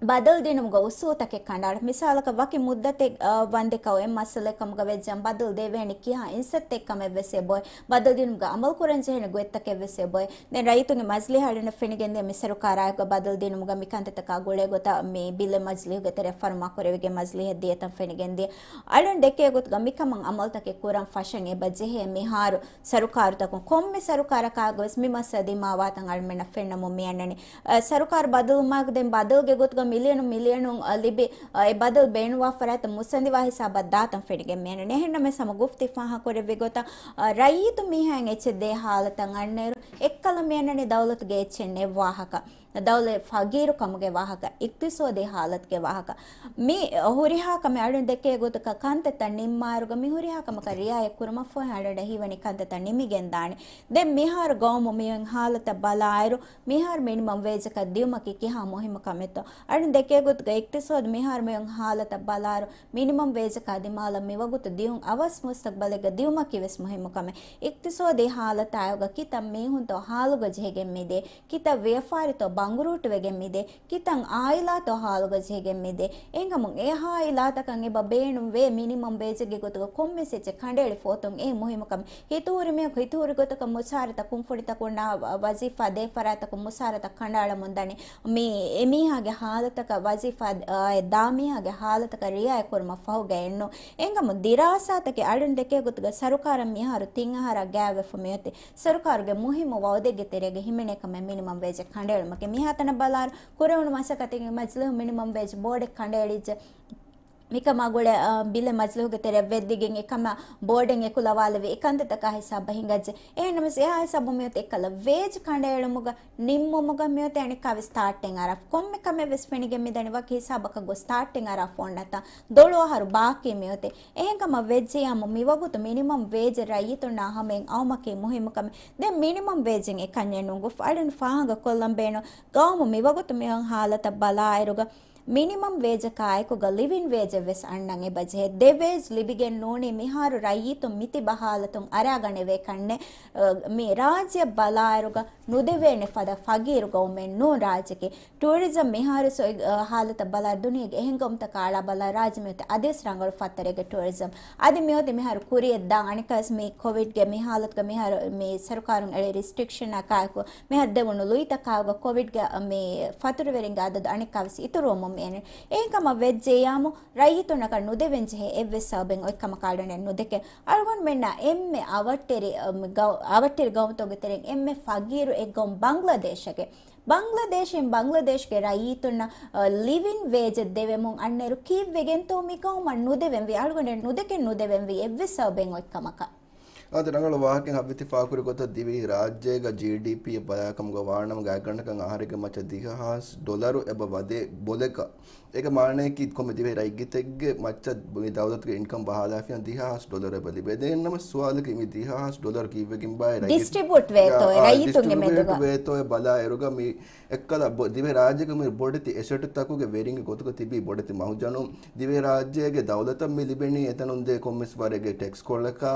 ބަދަލު ދިނުމުގަ އުސޫލުތަކެއް ކަނޑައަޅާ. މިސާލަކަށް ވަކި މުއްދަތެއް، އަ، ވަންދެކަށް އޮތް މައްސަލައެއް ކަމުގަ ވެއްޖެއްޔާ ބަދަލު ދެވޭނީ ކިހާ އިންސައްތައެއް ކަމެއް ވެސް އެބައޮތް. ބަދަލު ދިނުމުގަ އަމަލު ކުރަން ޖެހޭނެ ގޮތްތަކެއް ވެސް އެބައޮތް. ދެން ރައްޔިތުންގެ މަޖިލީހަށް އަޅުގަނޑަށް ފެނިގެންދިޔަ މި ސަރުކާރާއެކު ބަދަލު ދިނުމުގަ މި ކަންތައްތަކާ ގުޅޭ ގޮތަށް މި ބިލެއް މަޖިލީހުގެ ތެރެއަށް ފަރުމާކުރެވިގެން މަޖިލީހަށް ދިޔަތަން ފެނިގެންދިޔަ. އަޅުން ދެކޭ ގޮތުގަ މިކަމަށް އަމަލުތަކެއް ކުރަން ފަށަން އެބަ ޖެހޭ މިހާރު. ސަރުކާރުތަކުން ކޮންމެ ސަރުކާރަކާގަވެސް މި މައްސަލަ ދިމާވާތަން އަޅުމެންނަށް ފެންނަމުން މިއަންނަނީ. އަ، ސަރުކާރު ބަދަލުވުމާއެކު ދެން ބަދަލުގެ ގޮތުގަ މިލިޔަނުން މިލިޔަނުން، އަ، ލިބި، އަ، އެ ބަދަލު ބޭނުންވާ ފަރާތަށް މުއްސަނދިވާ ހިސާބަށް ދާތަން ފެނިގެން މިއަންނަނީ. އެހެންނަމަވެސް ހަމަ ގުފްތި ފާހަގަކުރެއްވި ގޮތަށް، އަ، ރައްޔިތު މީހާއިން އެއްޗެއް ދޭ ހާލަތަށް އަންނައިރު، އެއްކަލަ މިއަންނަނީ ދައުލަތުގެ އެއްޗެއް ނެއްވާހަކަ. ދައުލަތް ފަގީރުކަމުގެ ވާހަކަ، އިޤްތިޞާދީ ހާލަތުގެ ވާހަކަ. މި ހުރިހާ ކަމެއް އަޅުން ދެކޭ ގޮތަކަށް ކަންތައްތައް ނިންމާއިރުގަ މި ހުރިހާ ކަމަކަށް ރިއާޔަތް ކުރުމަށްފަހު އަޅުގަނޑަށް ހީވަނީ ކަންތައްތައް ނިމިގެންދާނެ. ދެން މިހާރު ގައުމު މިއޮތް ހާލަތަށް ބަލާއިރު، މިހާރު މިނިމަމް ވޭޖަކަށް ދިއުމަކީ ކިހާ މުހިއްމު ކަމެއްތޯ؟ އަޅުން ދެކޭ ގޮތުގަ އިޤްތިޞާދު މިހާރު މިއޮތް ހާލަތަށް ބަލާއިރު، މިނިމަމް ވޭޖަކާ ދިމާލަށް މިވަގުތު ދިއުން އަވަސް މުސްތަޤްބަލެއްގަ ދިއުމަކީ ވެސް މުހިއްމު ކަމެއް. އިޤްތިޞާދީ ހާލަތާއެކުގަ ކިތައް މީހުންތޯ ހާލުގަ ޖެހިގެން މިދޭ؟ ކިތައް ވިޔަފާރިތޯ ބަނގުރޫޓުވެގެން މިދޭ؟ ކިތައް އާއިލާތޯ ހާލުގަ ޖެހިގެން މިދޭ؟ އެހެންކަމުން އެ އާއިލާތަކަށް އެބަ ބޭނުންވޭ މިނިމަމް ވޭޖެއްގެ ގޮތުގަ ކޮންމެސް އެއްޗެއް ކަނޑައެޅި ފޯތުން އެ މުހިއްމު ކަމެއް. ހިތުހުރި މީހަކު ހިތުހުރި ގޮތަކަށް މުސާރަތައް ކުންފުނިތަކުންނާ ވަޒީފާ ދޭ ފަރާތަކުން މުސާރަތައް ކަނޑައަޅަމުން ދަނީ. މީ އެމީހާގެ ހާލަތަކަށް ވަޒީފާ، އާ، ދާ މީހާގެ ހާލަތަކަށް ރިއާޔަތް ކުރުމަށް ފަހުގަ އެއްނު. އެނގަމު ދިރާސާތަކެއް އަޅުން ދެކޭ ގޮތުގަ ސަރުކާރަށް މިހާރު ތިން އަހަރާ ގާތްވެފަ މިއޮތީ. ސަރުކާރުގެ މުހިއްމު ވައުދެއްގެ ތެރޭގަ ހިމެނޭ ކަމެއް މިނިމަމް ވޭޖެއް ކަނޑައެޅުމަކީ. މިހާތަނަށް ބަލާއިރު ކުރެވުނު މަސައްކަތެއްގެ މަޖިލީހު މިނިމަމް ވޭޖް ބޯޑެއް ކަނޑައެޅިއްޖެ. މިކަމާ ގުޅޭ، އަ، ބިލެއް މަޖިލީހުގެ ތެރެއަށް ވެއްދިގެން އެކަމާ ބޯޑެއް އެކުލަވާލެވި އެކަންތައްތަކާ ހިސާބަށް ހިނގައްޖެ. އެހެންނަމަވެސް އެހާ ހިސާބުން މިއޮތީ އެއްކަލަ ވޭޖް ކަނޑައެޅުމުގަ ނިންމުމުގަ މިއޮތީ އަނެއްކާވެސް ތާއްޓެއް އަރާފަ. ކޮންމެ ކަމެއް ވެސް ފެނިގެން މިދަނީ ވަކި ހިސާބަކަށް ގޮސް ތާއްޓެއް އަރާފަ އޮންނަތާ. ދޮޅު އަހަރު ބާކީ މިއޮތީ. އެހެންކަމަށް ވެއްޖެޔާމު މިވަގުތު މިނިމަމް ވޭޖެއް ރައްޔިތުންނާ ހަމައިން އައުމަކީ މުހިއްމު ކަމެއް. ދެން މިނިމަމް ވޭޖެއް އެކަންޏެއް ނޫން. ގުފް އަޅުން ފާހަގަ ކޮށްލަން ބޭނުން ގައުމު މިވަގުތު މިއޮން ހާލަތަށް ބަލާއިރުގަ މިނިމަމް ވޭޖަކާއެކުގަ ލިވިން ވޭޖެއް ވެސް އަންނަން އެބަޖެހޭ. ދެ ވޭޖް ލިބިގެން ނޫނީ މިހާރު ރައްޔިތުން މިތިބަ ހާލަތުން އަރާގަނެވޭ ކަންނެއް. އަ، މި ރާއްޖެ ބަލާއިރުގަ ނުދެވޭނެ ފަދަ ފަގީރު ގައުމެއް ނޫން ރާއްޖެކީ. ޓޫރިޒަމް މިހާރު ސޮއި، އަ، ހާލަތަށް ބަލާ ދުނިޔޭގެ އެހެން ގައުމުތަކާ އަޅާ ބަލާ ރާއްޖެ މިއޮތީ އަދިވެސް ރަނގަޅު ފައްތަރެއްގެ ޓޫރިޒަމް. އަދި މިއޮތީ މިހާރު ކުރިއަށް ދާ އަނެއްކާވެސް މި ކޮވިޑްގެ މި ހާލަތުގަ މިހާރު މި ސަރުކާރުން އެޅި ރިސްޓްރިކްޝަންއަކާއެކު މިހާރު ދެވުނު ލުއިތަކާގަ ކޮވިޑްގެ މި ފަތުރުވެރިންގެ އަދަދު އަނެއްކާވެސް އިތުރުވަމުން މި އެން. އެހެންކަމަށް ވެއްޖެޔާމު ރައްޔިތުންނަކަށް ނުދެވެން ޖެހޭ އެއްވެސް ސަބަބެއް އޮތްކަމަކާ އަޅުގަނޑަށް ނުދެކެ. އަޅުގަނޑުމެންނަށް އެންމެ އަވަށްޓެރި، އަ، މި ގައު-، އަވަށްޓެރި ގައުމުތަކުގެ ތެރެއިން އެންމެ ފަގީރު އެއް ގައުމު ބަންގްލަދޭޝެކޭ. ބަންގްލަދޭޝުން ބަންގްލަދޭޝްގެ ރައްޔިތުންނަށް، އަ، ލިވިން ވޭޖެއް ދެވެމުން އަންނައިރު ކީއްވެގެންތޯ މި ގައުމަށް ނުދެވެންވީ؟ އަޅުގަނޑަށް ނުދެކެން ނުދެވެންވީ އެއްވެސް ސަބަބެއް އޮތްކަމަކަށް. އާދެ، ރަނގަޅު ވާހަކައެއް ހައްވިތި ފާކުރި ގޮތަށް ދިވެހި ރާއްޖޭގަ ޖީޑީޕީއަށް ބަލާކަމުގަ ވާނަމަ ގާތްގަނޑަކަށް އަހަރެއްގެ މައްޗަށް ދިހަ ހާސް ޑޮލަރު އެބަ ވަދޭ ބޮލަކަށް. އޭގެ މާނައަކީ ކޮންމެ ދިވެހި ރައްޔިތެއްގެ މައްޗަށް މި ދައުލަތުގެ އިންކަމް ބަހާލާފިއިން ދިހަ ހާސް ޑޮލަރު އެބަ ލިބޭ. ދެން ނަމަ ސުވާލަކީ މި ދިހަ ހާސް ޑޮލަރު ކީއްވެގެންބާއޭ ރައްޔިތު-، ޑިސްޓްރިބިއުޓް ވޭތޯއޭ އާ، ރައްޔިތުންގެ ޑިސްޓްރިބިއުޓް މެދުގަ؟ ވޭތޯއޭ ބަލާއިރުގަ މި އެއްކަލަ ބޮ-، ދިވެހި ރާއްޖޭގަ މި ބޮޑެތި އެސެޓްތަކުގެ ވެރިންގެ ގޮތުގަ ތިބީ ބޮޑެތި މަހުޖަނުން. ދިވެހި ރާއްޖޭގެ ދައުލަތަށް މި ލިބެނީ އެތަނުން ދޭ ކޮންމެސް ވަރެއްގެ ޓެކްސްކޮޅަކާ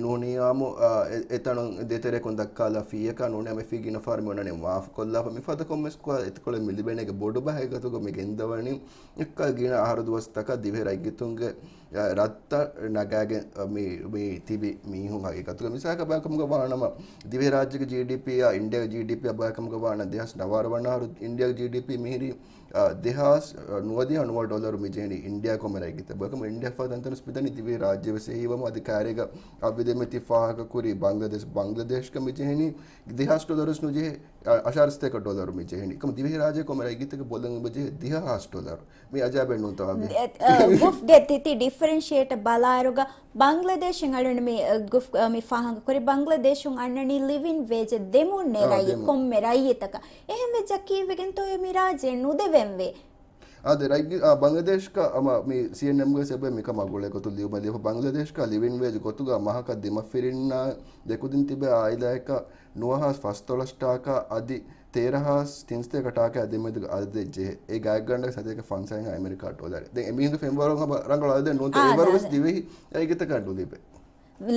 ނޫނީ އާމު، އާ، އެ-، އެތަނުން ދޭތެރެއަކުން ދައްކާލާ ފީއަކާ ނޫނީ އަމެ ފީ ގިނަ ފަހަރު މި އޮންނަނީ މާފުކޮށްލާފަ. މިފަދަ ކޮންމެސް ކުޅަ އެތިކޮޅެއް މި ލިބޭނީ އޭގެ ބޮޑު ބަހެއް ގޮތުގަ މި ގެންދަވަނީ. އެއްކަލަ ގިނަ އަހަރު ދުވަސްތަކަށް ދިވެހި ރައްޔިތުންގެ އަ، ރަށްތައް ނަގާގެން، އަ، މި، މި ތިބި މީހުން ހަގީގަތުގަ މިސާލަކަށް ބަލާކަމުގަ ވާނަމަ، ދިވެހި ރާއްޖޭގެ ޖީޑީޕީއާ އިންޑިޔާގެ ޖީޑީޕީއާ ބަލާކަމުގަ ވާނަ، ދެހާސް ނަވާރަ ވަނަ އަހަރު އިންޑިޔާގެ ޖީޑީޕީ މިހިރީ، އަ، ދެހާސް ނުވަދިހަ ނުވަ ޑޮލަރު މި ޖެހެނީ އިންޑިޔާ ކޮންމެ ރައްޔިތަށް. ބަލާކަމު އިންޑިޔާ ފަދަ ތަންތަނުސް މިދަނީ ދިވެހި ރާއްޖެ ވެސް އެހީވަމު އަދި ކާރީގަ އަށްވެދެމެތި ފާހަގަކުރި ބަންގްލަދޭޝް، ބަންގްލަދޭޝްގަ މި ޖެހެނީ ދެހާސް ޑޮލަރު ވެސް ނުޖެހޭ، އަށާރަ ސަތޭކަ ޑޮލަރު މި ޖެހެނީ. އެކަމު ދިވެހި ރާއްޖޭ ކޮންމެ ރައްޔިތެއްގެ ބޮލަށް އެބަ ޖެހޭ ދިހަ ހާސް ޑޮލަރު. މީ އަޖާބެއް ނޫންތަ ވާބި؟ އެ، އަ، ގުފްގެ ތިތި ޑިފަރެންޝިއޭޓަށް ބަލާއިރުގަ ބަންގްލަދޭޝުން އަޅުން މި، އަ، ގުފް، އަ، މި ފާހަގަކުރި ބަންގްލަދޭޝުން އަންނަނީ ލިވިން ވޭޖެއް ދެމުންނޭ އާ، ރައްޔި-، ދެމުން. ކޮންމެ ރައްޔިތަކަށް. އެހެން ވެއްޖާ ކީއްވެގެންތޯއޭ މި ރާއްޖޭ ނުދެވެންވީ؟ އާދެ، ރައްޔި-، އާ، ބަންގްލަދޭޝްގަ ހަމަ މި ސީއެންއެމްގަ ވެސް އެބަ މިކަމާ ގުޅޭ ގޮތުން ލިޔުމަށް ލިޔެފަ. ބަންގްލަދޭޝްގަ ލިވިން ވޭޖް ގޮތުގަ މަހަކަށް ދިމަފިރިންނާ ދެކުދިން ތިބޭ އާއިލާއަކަށް ނުވަހާސް ފަސްދޮޅަސް ޓާކާ އަދި ތޭރަ ހާސް ތިންސަތޭކަ ޓާކާ ދެމެދުގެ އަދަދެއް ޖެހޭ. އެ ގާތްގަނޑަކަށް ސަތޭކަ ފަންސާހެއް އަމެރިކާ ޑޮލަރެއް. ދެން އެމީހުންގެ ފެންވަރު ހަމަ ރަނގަޅު އަދަދެއް ނޫންތަ؟ އާ، އެވަރު ވެސް ދިވެހި ރައްޔިތަކަށް ނުލިބޭ.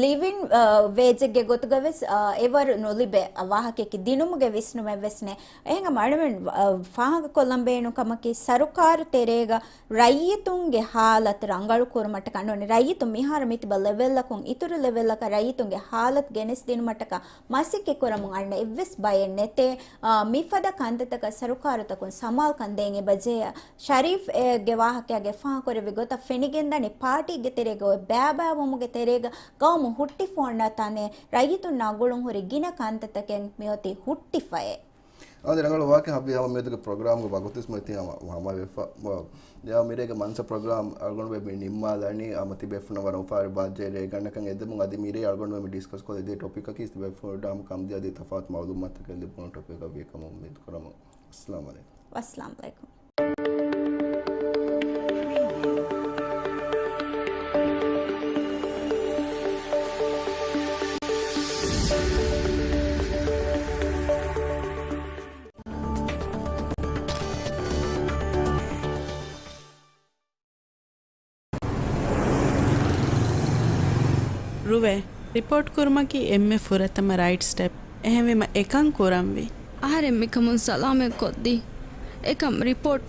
ލިވިން، އަ، ވޭޖެއްގެ ގޮތުގަ ވެސް، އަ، އެވަރު ނުލިބޭ. އަ، ވާހަކައަކީ ދިނުމުގެ ވިސްނުމެއް ވެސް ނެތް. އެހެން ހަމަ އަޅުމެން، އަ، ފާހަގަކޮށްލަން ބޭނުން ކަމަކީ ސަރުކާރު ތެރޭގަ ރައްޔިތުންގެ ހާލަތު ރަނގަޅު ކުރުމަށްޓަކާ ނޫނީ، ރައްޔިތުން މިހާރު މިތިބަ ލެވެލްއަކުން އިތުރު ލެވެލްއަކަށް ރައްޔިތުންގެ ހާލަތު ގެނެސްދިނުމަށްޓަކާ މަސައްކަތް ކުރަމުން އަންނަ އެއްވެސް ބައެއް ނެތޭ. އާ، މިފަދަ ކަންތައްތަކަށް ސަރުކާރުތަކުން ސަމާލުކަން ދޭން އެބަޖެހޭ. ޝަރީފް އޭގެ ވާހަކައިގެ ފާހަގަކުރެއްވި ގޮތަށް ފެނިގެންދަނީ ޕާޓީގެ ތެރޭގަ އޮތް ބައިބައިވުމުގެ ތެރޭގަ ގައުމު ހުއްޓިފަ އޮންނަ ތަނެއް ރައްޔިތުންނާ ގުޅުން ހުރި ގިނަ ކަންތައްތަކެއް މިއޮތީ ހުއްޓިފައޭ. އާދެ، ރަނގަޅު ވާހަކަ ހައްވި ހަމަ މިއަދުގެ ޕްރޮގްރާމްގެ ވަގުތުވެސް މިއޮތީ ހަމަ، ހަމަވެފަ. މި-، ދެން މިރޭގެ މަންސަ ޕްރޮގްރާމް އަޅުގަނޑުމެން މި ނިންމާލަނީ. ހަމަ ތިބޭފުޅުންނަށް ވަރަށް އުފާވެރި ބާއްޖަވެރި ރޭގަނޑަކަށް އެދެމުން. އަދި މިރޭ އަޅުގަނޑުމެން މި ޑިސްކަސް ކޮށްލި ދެ ޓޮޕިކަކީ ތިބޭފުޅުންނަށް ހަމަ ކަންދިޔަ އަދި ތަފާތު މައުލޫމާތުތަކެއް ލިބުނު ޓޮޕިކަކަށް ވީ ކަމަށް އުއްމީދު ކުރަމުން. އައްސަލާމު ޢަލައިކުމް. ވައްސަލާމު ޢަލައިކުމް. ރުވޭ، ރިޕޯޓް ކުރުމަކީ އެންމެ ފުރަތަމަ ރައިޓް ސްޓެޕް. އެހެންވީމަ އެކަން ކުރަންވީ. އަހަރެން މިކަމުން ސަލާމަތް ކޮށްދީ. އެކަމް ރިޕޯޓް